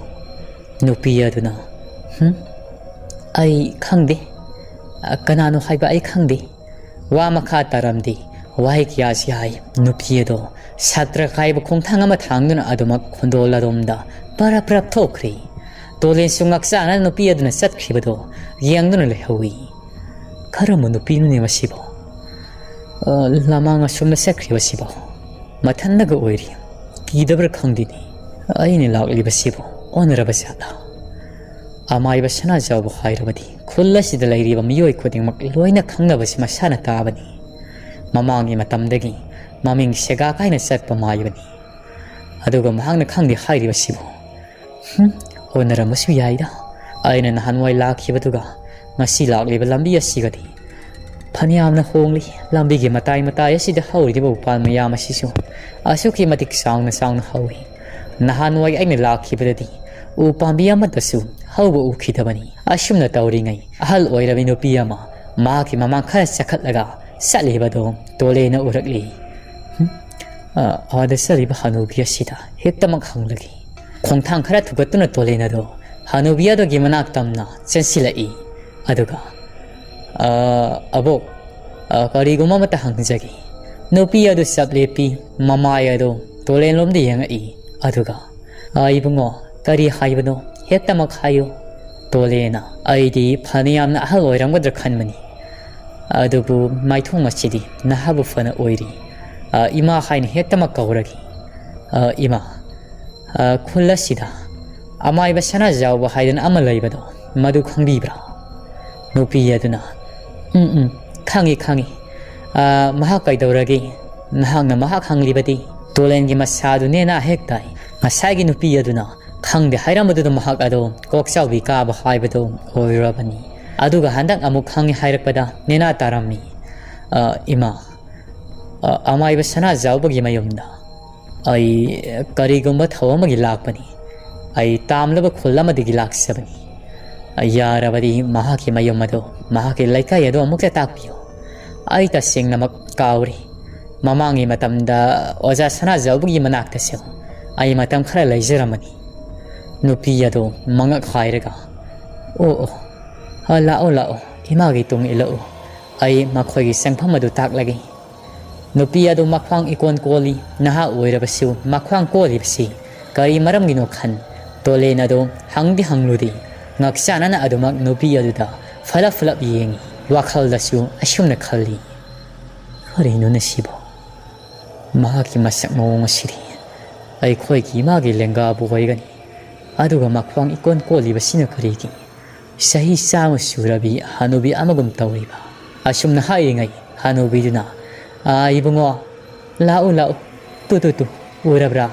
ꯅꯨꯄꯤ ꯑꯗꯨꯅ, "ꯍꯨꯝ? ꯑꯩ ꯈꯪꯗꯦ꯫ ꯑ, ꯀꯅꯥꯅꯣ ꯍꯥꯏꯕ ꯑꯩ ꯈꯪꯗꯦ꯫" ꯋꯥ ꯃꯈꯥ ꯇꯥꯔꯝꯗꯦ꯫ ꯋꯥꯍꯩ ꯀꯌꯥꯁꯤ ꯍꯥꯏ꯫ ꯅꯨꯄꯤ ꯑꯗꯣ ꯁꯥꯇ꯭ꯔ ꯀꯥꯏꯕ ꯈꯣꯡꯊꯥꯡ ꯑꯃ ꯊꯥꯡꯗꯨꯅ ꯑꯗꯨꯃꯛ ꯈꯣꯟꯗꯣꯜ ꯑꯗꯣꯝꯗ ꯄꯔꯞ ꯄꯔꯞ ꯊꯣꯛꯈ꯭ꯔꯦ꯫ ꯇꯣꯂꯦꯟꯁꯨ ꯉꯛꯆꯥꯅ ꯅꯨꯄꯤ ꯑꯗꯨꯅ ꯆꯠꯈ꯭ꯔꯤꯕꯗꯣ ꯌꯦꯡꯗꯨꯅ ꯂꯩꯍꯧꯏ꯫ "ꯀꯔꯝꯕ ꯅꯨꯄꯤꯅꯣꯅꯦ ꯃꯁꯤꯕꯣ? ꯑ, ꯂꯃꯥꯡ ꯑꯁꯣꯝꯗ ꯆꯠꯈ꯭ꯔꯤꯕꯁꯤꯕꯣ? ꯃꯊꯟꯗꯒ ꯑꯣꯏꯔꯤ꯫ ꯀꯤꯗꯕ꯭ꯔꯥ ꯈꯪꯗꯦꯅꯦ꯫ ꯑꯩꯅ ꯂꯥꯛꯂꯤꯕꯁꯤꯕꯨ ꯑꯣꯟꯅꯔꯕ ꯖꯥꯠꯂꯥ? ꯑꯃꯥꯏꯕ ꯁꯅꯥꯖꯥꯎꯕ ꯍꯥꯏꯔꯕꯗꯤ ꯈꯨꯜ ꯑꯁꯤꯗ ꯂꯩꯔꯤꯕ ꯃꯤꯑꯣꯏ ꯈꯨꯗꯤꯡꯃꯛ ꯂꯣꯏꯅ ꯈꯪꯅꯕꯁꯤ ꯃꯁꯥꯅ ꯇꯥꯕꯅꯤ꯫ ꯃꯃꯥꯡꯒꯤ ꯃꯇꯝꯗꯒꯤ ꯃꯃꯤꯡ ꯁꯦꯒꯥ ꯀꯥꯏꯅ ꯆꯠꯄ ꯃꯥꯏꯕꯅꯤ꯫ ꯑꯗꯨꯒ ꯃꯍꯥꯛꯅ ꯈꯪꯗꯦ ꯍꯥꯏꯔꯤꯕꯁꯤꯕꯨ꯫ ꯍꯨꯝ, ꯑꯣꯟꯅꯔꯝꯕꯁꯨ ꯌꯥꯏꯗ꯫ ꯑꯩꯅ ꯅꯍꯥꯟꯋꯥꯏ ꯂꯥꯛꯈꯤꯕꯗꯨꯒ ꯉꯁꯤ ꯂꯥꯛꯂꯤꯕ ꯂꯝꯕꯤ ꯑꯁꯤꯒꯗꯤ ꯐꯅꯌꯥꯝꯅ ꯍꯣꯡꯂꯤ꯫ ꯂꯝꯕꯤꯒꯤ ꯃꯇꯥꯏ ꯃꯇꯥꯏ ꯑꯁꯤꯗ ꯍꯧꯔꯤꯕ ꯎꯄꯥꯜ ꯃꯌꯥꯝ ꯑꯁꯤꯁꯨ ꯑꯁꯨꯛꯀꯤ ꯃꯇꯤꯛ ꯆꯥꯎꯅ ꯆꯥꯎꯅ ꯍꯧꯏ꯫ ꯅꯍꯥꯟꯋꯥꯏ ꯑꯩꯅ ꯂꯥꯛꯈꯤꯕꯗꯗꯤ ꯎ ꯄꯥꯝꯕꯤ ꯑꯃꯠꯇꯁꯨ ꯍꯧꯕ ꯎꯈꯤꯗꯕꯅꯤ꯫ ꯑꯁꯨꯝꯅ ꯇꯧꯔꯤꯉꯩ ꯑꯍꯜ ꯑꯣꯏꯔꯕꯤ ꯅꯨꯄꯤ ꯑꯃ ꯃꯍꯥꯛꯀꯤ ꯃꯃꯥꯡ ꯈꯔ ꯆꯈꯠꯂꯒ ꯆꯠꯂꯤꯕꯗꯨ ꯇꯣꯂꯦꯅ ꯎꯔꯛꯂꯤ꯫ ꯍꯨꯝ, ꯑ, ꯑꯥꯗ ꯆꯠꯂꯤꯕ ꯍꯅꯨꯕꯤ ꯑꯁꯤꯗ ꯍꯦꯛꯇꯃꯛ ꯍꯪꯂꯒꯦ꯫ ꯈꯣꯡꯊꯥꯡ ꯈꯔ ꯊꯨꯒꯠꯇꯨꯅ ꯇꯣꯂꯦꯟ ꯑꯗꯨ ꯍꯅꯨꯕꯤ ꯑꯗꯨꯒꯤ ꯃꯅꯥꯛ ꯇꯝꯅ ꯆꯦꯟꯁꯤꯜꯂꯛꯏ꯫ ꯑꯗꯨꯒ, "ꯑ, ꯑꯕꯣꯛ, ꯑ, ꯀꯔꯤꯒꯨꯝꯕ ꯑꯃꯇ ꯍꯪꯖꯒꯦ꯫" ꯅꯨꯄꯤ ꯑꯗꯨ ꯆꯞ ꯂꯦꯞꯄꯤ, ꯃꯃꯥꯏ ꯑꯗꯨ ꯇꯣꯂꯦꯟꯂꯣꯝꯗ ꯌꯦꯡꯉꯛꯏ꯫ ꯑꯗꯨꯒ, "ꯑ, ꯏꯕꯨꯡꯉꯣ, ꯀꯔꯤ ꯍꯥꯏꯕꯅꯣ? ꯍꯦꯛꯇꯃꯛ ꯍꯥꯏꯌꯨ꯫" ꯇꯣꯂꯦꯅ, "ꯑꯩꯗꯤ ꯐꯅꯌꯥꯝꯅ ꯑꯍꯜ ꯑꯣꯏꯔꯝꯒꯗ꯭ꯔꯥ ꯈꯟꯕꯅꯤ꯫ ꯑꯗꯨꯕꯨ ꯃꯥꯏꯊꯣꯡ ꯑꯁꯤꯗꯤ ꯅꯍꯥꯕꯨ ꯐꯅ ꯑꯣꯏꯔꯤ꯫ "ꯑ, ꯏꯃꯥ ꯍꯥꯏꯅ ꯍꯦꯛꯇꯃꯛ ꯀꯧꯔꯒꯦ꯫ ꯑ, ꯏꯃꯥ, ꯑ, ꯈꯨꯜ ꯑꯁꯤꯗ ꯑꯃꯥꯏꯕ ꯁꯅꯥꯖꯥꯎꯕ ꯍꯥꯏꯗꯅ ꯑꯃ ꯂꯩꯕꯗꯣ, ꯃꯗꯨ ꯈꯪꯕꯤꯕ꯭ꯔꯥ?" ꯅꯨꯄꯤ ꯑꯗꯨꯅ, "ꯎꯝ, ꯎꯝ, ꯈꯪꯉꯤ, ꯈꯪꯉꯤ꯫ ꯑ, ꯃꯍꯥꯛ ꯀꯩꯗꯧꯔꯒꯦ? ꯅꯍꯥꯛꯅ ꯃꯍꯥꯛ ꯍꯪꯂꯤꯕꯗꯤ?" ꯇꯣꯂꯦꯟꯒꯤ ꯃꯁꯥꯗꯨ ꯅꯦꯅꯥ ꯍꯦꯛ ꯇꯥꯏ꯫ ꯉꯁꯥꯏꯒꯤ ꯅꯨꯄꯤ ꯑꯗꯨꯅ ꯈꯪꯗꯦ ꯍꯥꯏꯔꯝꯕꯗꯨꯗ ꯃꯍꯥꯛ ꯑꯗꯣ ꯀꯣꯛꯆꯥꯎꯕꯤ ꯀꯥꯕ ꯍꯥꯏꯕꯗꯨ ꯑꯣꯏꯔꯨꯔꯕꯅꯤ꯫ ꯑꯗꯨꯒ ꯍꯟꯗꯛ ꯑꯃꯨꯛ ꯈꯪꯉꯤ ꯍꯥꯏꯔꯛꯄꯗ ꯅꯦꯅꯥ ꯇꯥꯔꯝꯃꯤ꯫ "ꯑ, ꯏꯃꯥ, ꯑ, ꯑꯃꯥꯏꯕ ꯁꯅꯥꯖꯥꯎꯕꯒꯤ ꯃꯌꯨꯝꯗ ꯑꯩ ꯀꯔꯤꯒꯨꯝꯕ ꯊꯧ ꯑꯃꯒꯤ ꯂꯥꯛꯄꯅꯤ꯫ ꯑꯩ ꯇꯥꯝꯂꯕ ꯈꯨꯜ ꯑꯃꯗꯒꯤ ꯂꯥꯛꯆꯕꯅꯤ꯫ ꯌꯥꯔꯕꯗꯤ ꯃꯍꯥꯛꯀꯤ ꯃꯌꯨꯝ ꯑꯗꯨ, ꯃꯍꯥꯛꯀꯤ ꯂꯩꯀꯥꯏ ꯑꯗꯨ ꯑꯃꯨꯛꯇ ꯇꯥꯛꯄꯤꯌꯨ꯫ ꯑꯩ ꯇꯁꯦꯡꯅꯃꯛ ꯀꯥꯎꯔꯦ꯫ ꯃꯃꯥꯡꯒꯤ ꯃꯇꯝꯗ ꯑꯣꯖꯥ ꯁꯅꯥꯖꯥꯎꯕꯒꯤ ꯃꯅꯥꯛꯇꯁꯨ ꯑꯩ ꯃꯇꯝ ꯈꯔ ꯂꯩꯖꯔꯝꯕꯅꯤ꯫" ꯅꯨꯄꯤ ꯑꯗꯨ ꯃꯉꯛ ꯍꯥꯏꯔꯒ, "ꯑꯣ, ꯑꯣ, ꯑ, ꯂꯥꯛꯑꯣ, ꯂꯥꯛꯑꯣ, ꯏꯃꯥꯒꯤ ꯇꯨꯡ ꯏꯜꯂꯛꯎ꯫ ꯑꯩ ꯃꯈꯣꯏꯒꯤ ꯆꯪꯐꯝ ꯑꯗꯨ ꯇꯥꯛꯂꯒꯦ꯫" ꯅꯨꯄꯤ ꯑꯗꯨ ꯃꯈ꯭ꯋꯥꯡ ꯏꯀꯣꯟ ꯀꯣꯜꯂꯤ꯫ ꯅꯍꯥ ꯑꯣꯏꯔꯕꯁꯨ ꯃꯈ꯭ꯋꯥꯡ ꯀꯣꯜꯂꯤꯕꯁꯤ ꯀꯔꯤ ꯃꯔꯝꯒꯤꯅꯣ ꯈꯟ ꯇꯣꯂꯦꯟ ꯑꯗꯨ ꯍꯪꯗꯤ ꯍꯪꯂꯨꯗꯦ꯫ ꯉꯛꯆꯥꯅꯅ ꯑꯗꯨꯃꯛ ꯅꯨꯄꯤ ꯑꯗꯨꯗ ꯐꯂꯞ ꯐꯂꯞ ꯌꯦꯡꯉꯤ꯫ ꯋꯥꯈꯜꯗꯁꯨ ꯑꯁꯨꯝꯅ ꯈꯜꯂꯤ, "ꯀꯔꯤꯅꯣꯅꯦ ꯁꯤꯕꯣ? ꯃꯍꯥꯛꯀꯤ ꯃꯁꯛ ꯃꯑꯣꯡ ꯑꯁꯤꯗꯤ ꯑꯩꯈꯣꯏꯒꯤ ꯏꯃꯥꯒꯤ ꯂꯦꯡꯒꯥꯕꯨ ꯑꯣꯏꯒꯅꯤ꯫ ꯑꯗꯨꯒ ꯃꯈ꯭ꯋꯥꯡ ꯏꯀꯣꯟ ꯀꯣꯜꯂꯤꯕꯁꯤꯅ ꯀꯔꯤꯒꯤ? ꯆꯍꯤ ꯆꯥꯝꯃ ꯁꯨꯔꯕꯤ ꯍꯅꯨꯕꯤ ꯑꯃꯒꯨꯝ ꯇꯧꯔꯤꯕ?" ꯑꯁꯨꯝꯅ ꯍꯥꯏꯔꯤꯉꯩ ꯍꯅꯨꯕꯤꯗꯨꯅ, "ꯑꯥ, ꯏꯕꯨꯡꯉꯣ, ꯂꯥꯛꯎ, ꯂꯥꯛꯎ꯫ ꯇꯨ, ꯇꯨ, ꯇꯨ, ꯎꯔꯕ꯭ꯔꯥ?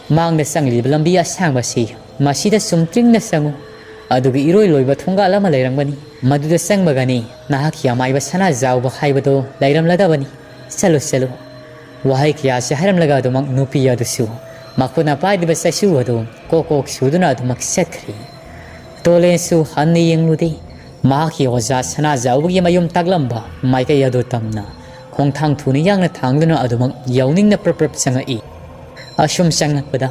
ꯃꯥꯡꯗ ꯆꯪꯂꯤꯕ ꯂꯝꯕꯤ ꯑꯁꯥꯡꯕꯁꯤ, ꯃꯁꯤꯗ ꯆꯨꯝꯇ꯭ꯔꯤꯡꯅ ꯆꯪꯉꯨ꯫ ꯑꯗꯨꯒ ꯏꯔꯣꯏ ꯂꯣꯏꯕ ꯊꯣꯡꯒꯥꯜ ꯑꯃ ꯂꯩꯔꯝꯒꯅꯤ꯫ ꯃꯗꯨꯗ ꯆꯪꯕꯒꯅꯤ ꯅꯍꯥꯛꯀꯤ ꯑꯃꯥꯏꯕ ꯁꯅꯥꯖꯥꯎꯕ ꯍꯥꯏꯕꯗꯨ ꯂꯩꯔꯝꯂꯗꯕꯅꯤ꯫ ꯆꯠꯂꯨ, ꯆꯠꯂꯨ꯫" ꯋꯥꯍꯩ ꯀꯌꯥꯁꯤ ꯍꯥꯏꯔꯝꯂꯒ ꯑꯗꯨꯃꯛ ꯅꯨꯄꯤ ꯑꯗꯨꯁꯨ ꯃꯈꯨꯠꯅ ꯄꯥꯏꯔꯤꯕ ꯆꯩꯁꯨ ꯑꯗꯨ ꯀꯣꯛ ꯀꯣꯛ ꯁꯨꯗꯨꯅ ꯑꯗꯨꯃꯛ ꯆꯠꯈ꯭ꯔꯤ꯫ ꯇꯣꯂꯦꯟꯁꯨ ꯍꯟꯅ ꯌꯦꯡꯂꯨꯗꯦ꯫ ꯃꯍꯥꯛꯀꯤ ꯑꯣꯖꯥ ꯁꯅꯥꯖꯥꯎꯕꯒꯤ ꯃꯌꯨꯝ ꯇꯥꯛꯂꯝꯕ ꯃꯥꯏꯀꯩ ꯑꯗꯨ ꯇꯝꯅ ꯈꯣꯡꯊꯥꯡ ꯊꯨꯅ ꯌꯥꯡꯅ ꯊꯥꯡꯗꯨꯅ ꯑꯗꯨꯃꯛ ꯌꯧꯅꯤꯡꯅ ꯄ꯭ꯔꯞ ꯄ꯭ꯔꯞ ꯆꯪꯉꯛꯏ꯫ ꯑꯁꯨꯝ ꯆꯪꯂꯛꯄꯗ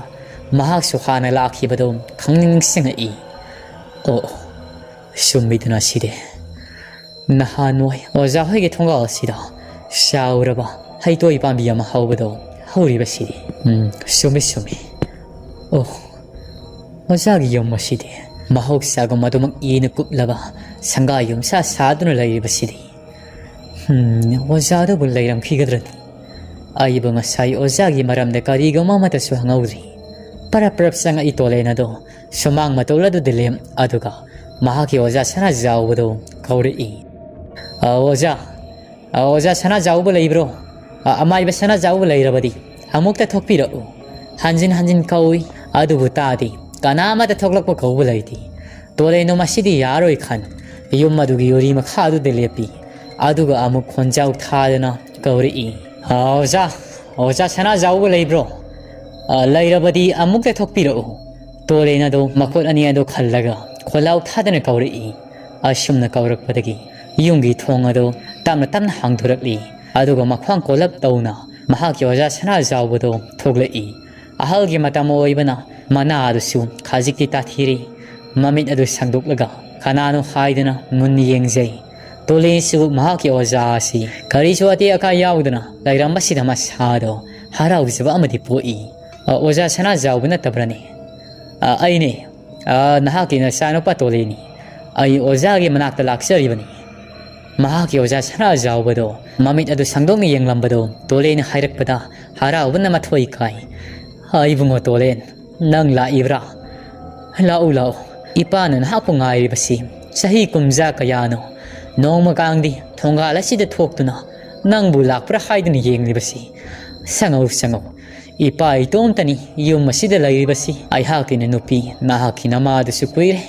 ꯃꯍꯥꯛꯁꯨ ꯍꯥꯟꯅ ꯂꯥꯛꯈꯤꯕꯗꯨ ꯈꯪꯅꯤꯡ ꯅꯤꯡꯁꯤꯡꯉꯛꯏ꯫ ꯑꯣ, ꯆꯨꯝꯃꯤꯗꯅ ꯁꯤꯗꯤ꯫ ꯅꯍꯥꯟꯋꯥꯏ ꯑꯣꯖꯥ ꯍꯣꯏꯒꯤ ꯊꯣꯡꯒꯥꯜ ꯑꯁꯤꯗ ꯆꯥꯎꯔꯕ ꯍꯩꯇꯣꯏ ꯄꯥꯝꯕꯤ ꯑꯃ ꯍꯧꯕꯗꯣ ꯍꯧꯔꯤꯕꯁꯤꯗꯤ꯫ ꯎꯝ, ꯆꯨꯝꯃꯤ, ꯆꯨꯝꯃꯤ꯫ ꯑꯣ, ꯑꯣꯖꯥꯒꯤ ꯌꯨꯝ ꯑꯁꯤꯗꯤ ꯃꯍꯧꯁꯥꯒꯨꯝ ꯑꯗꯨꯃꯛ ꯏꯅ ꯀꯨꯞꯂꯕ ꯁꯪꯒꯥ ꯌꯨꯝꯁꯥ ꯁꯥꯗꯨꯅ ꯂꯩꯔꯤꯕꯁꯤꯗꯤ꯫ ꯎꯝ, ꯑꯣꯖꯥꯗꯨꯕꯨ ꯂꯩꯔꯝꯈꯤꯒꯗ꯭ꯔꯅꯤ? ꯑꯩꯕꯨ ꯉꯁꯥꯏ ꯑꯣꯖꯥꯒꯤ ꯃꯔꯝꯗ ꯀꯔꯤꯒꯨꯝꯕ ꯑꯃꯠꯇꯁꯨ ꯍꯪꯍꯧꯗ꯭ꯔꯤ꯫ ꯄꯔꯞ ꯄꯔꯞ ꯆꯪꯉꯛꯏ ꯇꯣꯂꯦꯟ ꯑꯗꯣ ꯁꯨꯃꯥꯡ ꯃꯇꯣꯜ ꯑꯗꯨꯗ ꯂꯦꯞ, ꯑꯗꯨꯒ ꯃꯍꯥꯛꯀꯤ ꯑꯣꯖꯥ ꯁꯅꯥꯖꯥꯎꯕꯗꯣ ꯀꯧꯔꯛꯏ꯫ "ꯑ, ꯑꯣꯖꯥ, ꯑ, ꯑꯣꯖꯥ ꯁꯅꯥꯖꯥꯎꯕ ꯂꯩꯕ꯭ꯔꯣ? ꯑ, ꯑꯃꯥꯏꯕ ꯁꯅꯥꯖꯥꯎꯕ ꯂꯩꯔꯕꯗꯤ ꯑꯃꯨꯛꯇ ꯊꯣꯛꯄꯤꯔꯛꯎ꯫" ꯍꯟꯖꯤꯟ ꯍꯟꯖꯤꯟ ꯀꯧꯏ, ꯑꯗꯨꯕꯨ ꯇꯥꯗꯦ꯫ ꯀꯅꯥ ꯑꯃꯠꯇ ꯊꯣꯛꯂꯛꯄ ꯀꯧꯕ ꯂꯩꯇꯦ꯫ ꯇꯣꯂꯦꯟꯗꯣ ꯃꯁꯤꯗꯤ ꯌꯥꯔꯣꯏ ꯈꯟ, ꯌꯨꯝ ꯑꯗꯨꯒꯤ ꯌꯨꯔꯤ ꯃꯈꯥ ꯑꯗꯨꯗ ꯂꯦꯞꯄꯤ꯫ ꯑꯗꯨꯒ ꯑꯃꯨꯛ ꯈꯣꯟꯖꯥꯎ ꯊꯥꯗꯨꯅ ꯀꯧꯔꯛꯏ, "ꯑ, ꯑꯣꯖꯥ, ꯑꯣꯖꯥ ꯁꯅꯥꯖꯥꯎꯕ ꯂꯩꯕ꯭ꯔꯣ? ꯑ, ꯂꯩꯔꯕꯗꯤ ꯑꯃꯨꯛꯇ ꯊꯣꯛꯄꯤꯔꯛꯎ꯫" ꯇꯣꯂꯦꯟ ꯑꯗꯣ ꯃꯈꯨꯠ ꯑꯅꯤ ꯑꯗꯨ ꯈꯜꯂꯒ ꯈꯣꯜꯂꯥꯎ ꯊꯥꯗꯅ ꯀꯧꯔꯛꯏ꯫ ꯑꯁꯨꯝꯅ ꯀꯧꯔꯛꯄꯗꯒꯤ ꯌꯨꯝꯒꯤ ꯊꯣꯡ ꯑꯗꯨ ꯇꯞꯅ ꯇꯞꯅ ꯍꯥꯡꯗꯣꯔꯛꯂꯤ꯫ ꯑꯗꯨꯒ ꯃꯈ꯭ꯋꯥꯡ ꯀꯣꯜꯂꯞ ꯇꯧꯅ ꯃꯍꯥꯛꯀꯤ ꯑꯣꯖꯥ ꯁꯅꯥꯖꯥꯎꯕꯗꯣ ꯊꯣꯛꯂꯛꯏ꯫ ꯑꯍꯜꯒꯤ ꯃꯇꯝ ꯑꯣꯏꯕꯅ ꯃꯅꯥ ꯑꯗꯨꯁꯨ ꯈꯖꯤꯛꯇꯤ ꯇꯥꯊꯤꯔꯤ꯫ ꯃꯃꯤꯠ ꯑꯗꯨ ꯁꯥꯡꯗꯣꯛꯂꯒ ꯀꯅꯥꯅꯣ ꯍꯥꯏꯗꯨꯅ ꯃꯨꯟꯅ ꯌꯦꯡꯖꯩ꯫ ꯇꯣꯂꯦꯟꯁꯨ ꯃꯍꯥꯛꯀꯤ ꯑꯣꯖꯥ ꯑꯁꯤ ꯀꯔꯤꯁꯨ ꯑꯇꯦꯛ ꯑꯀꯥꯏ ꯌꯥꯎꯗꯅ ꯂꯩꯔꯝꯕꯁꯤꯗ ꯃꯁꯥꯗꯣ ꯍꯔꯥꯎꯖꯕ ꯑꯃꯗꯤ ꯄꯣꯛꯏ꯫ "ꯑ, ꯑꯣꯖꯥ ꯁꯅꯥꯖꯥꯎꯕ ꯅꯠꯇꯕ꯭ꯔꯅꯦ?" "ꯑ, ꯑꯩꯅꯦ꯫ ꯑ, ꯅꯍꯥꯛꯀꯤ ꯅꯆꯥꯅꯨꯄꯥ ꯇꯣꯂꯦꯟꯅꯤ꯫ ꯑꯩ ꯑꯣꯖꯥꯒꯤ ꯃꯅꯥꯛꯇ ꯂꯥꯛꯆꯔꯤꯕꯅꯤ꯫" ꯃꯍꯥꯛꯀꯤ ꯑꯣꯖꯥ ꯁꯅꯥꯖꯥꯎꯕꯗꯣ ꯃꯃꯤꯠ ꯑꯗꯨ ꯁꯥꯡꯗꯣꯛꯅ ꯌꯦꯡꯂꯝꯕꯗꯣ ꯇꯣꯂꯦꯟꯅ ꯍꯥꯏꯔꯛꯄꯗ ꯍꯔꯥꯎꯕꯅ ꯃꯊꯣꯏ ꯀꯥꯏ꯫ "ꯑ, ꯏꯕꯨꯡꯉꯣ ꯇꯣꯂꯦꯟ, ꯅꯪ ꯂꯥꯛꯏꯕ꯭ꯔꯥ? ꯂꯥꯛꯎ, ꯂꯥꯛꯎ꯫ ꯏꯄꯥꯅ ꯅꯍꯥꯛꯄꯨ ꯉꯥꯏꯔꯤꯕꯁꯤ ꯆꯍꯤ ꯀꯨꯝꯖꯥ ꯀꯌꯥꯅꯣ꯫ ꯅꯣꯡꯃ ꯀꯥꯡꯗꯤ ꯊꯣꯡꯒꯥꯜ ꯑꯁꯤꯗ ꯊꯣꯛꯇꯨꯅ ꯅꯪꯕꯨ ꯂꯥꯛꯄ꯭ꯔꯥ ꯍꯥꯏꯗꯨꯅ ꯌꯦꯡꯂꯤꯕꯁꯤ꯫ ꯆꯪꯉꯧ, ꯆꯪꯉꯧ꯫ ꯏꯄꯥ ꯏꯇꯣꯝꯇꯅꯤ ꯌꯨꯝ ꯑꯁꯤꯗ ꯂꯩꯔꯤꯕꯁꯤ꯫ ꯑꯩꯍꯥꯛꯀꯤꯅ ꯅꯨꯄꯤ, ꯅꯍꯥꯛꯀꯤ ꯅꯃꯥꯗꯨꯁꯨ ꯀꯨꯏꯔꯦ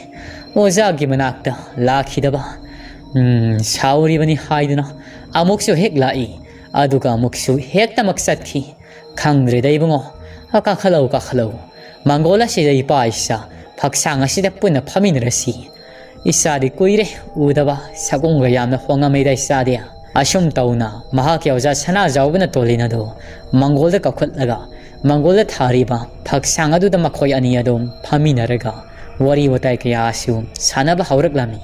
ꯑꯣꯖꯥꯒꯤ ꯃꯅꯥꯛꯇ ꯂꯥꯛꯈꯤꯗꯕ꯫ ꯎꯝ, ꯁꯥꯎꯔꯤꯕꯅꯤ ꯍꯥꯏꯗꯨꯅ ꯑꯃꯨꯛꯁꯨ ꯍꯦꯛ ꯂꯥꯛꯏ, ꯑꯗꯨꯒ ꯑꯃꯨꯛꯁꯨ ꯍꯦꯛꯇꯃꯛ ꯆꯠꯈꯤ꯫ ꯈꯪꯗ꯭ꯔꯦꯗ ꯏꯕꯨꯡꯉꯣ꯫ ꯑ, ꯀꯥꯈꯠꯂꯛꯎ, ꯀꯥꯈꯠꯂꯛꯎ꯫ ꯃꯪꯒꯣꯜ ꯑꯁꯤꯗ ꯏꯄꯥ ꯏꯆꯥ ꯐꯛꯁꯥꯡ ꯑꯁꯤꯗ ꯄꯨꯟꯅ ꯐꯝꯃꯤꯟꯅꯔꯁꯤ꯫ ꯏꯆꯥꯗꯤ ꯀꯨꯏꯔꯦ ꯎꯗꯕ, ꯁꯒꯣꯡꯒ ꯌꯥꯝꯅ ꯍꯣꯡꯉꯝꯃꯦꯗ ꯏꯆꯥꯗꯤ꯫ ꯑꯁꯨꯝ ꯇꯧꯅ ꯃꯍꯥꯛꯀꯤ ꯑꯣꯖꯥ ꯁꯅꯥꯖꯥꯎꯕꯅ ꯇꯣꯂꯦꯟ ꯑꯗꯨ ꯃꯪꯒꯣꯜꯗ ꯀꯧꯈꯠꯂꯒ ꯃꯪꯒꯣꯜꯗ ꯊꯥꯔꯤꯕ ꯐꯛꯁꯥꯡ ꯑꯗꯨꯗ ꯃꯈꯣꯏ ꯑꯅꯤ ꯑꯗꯨꯝ ꯐꯝꯃꯤꯟꯅꯔꯒ ꯋꯥꯔꯤ ꯋꯥꯇꯥꯏ ꯀꯌꯥꯁꯨ ꯁꯥꯟꯅꯕ ꯍꯧꯔꯛꯂꯝꯃꯤ꯫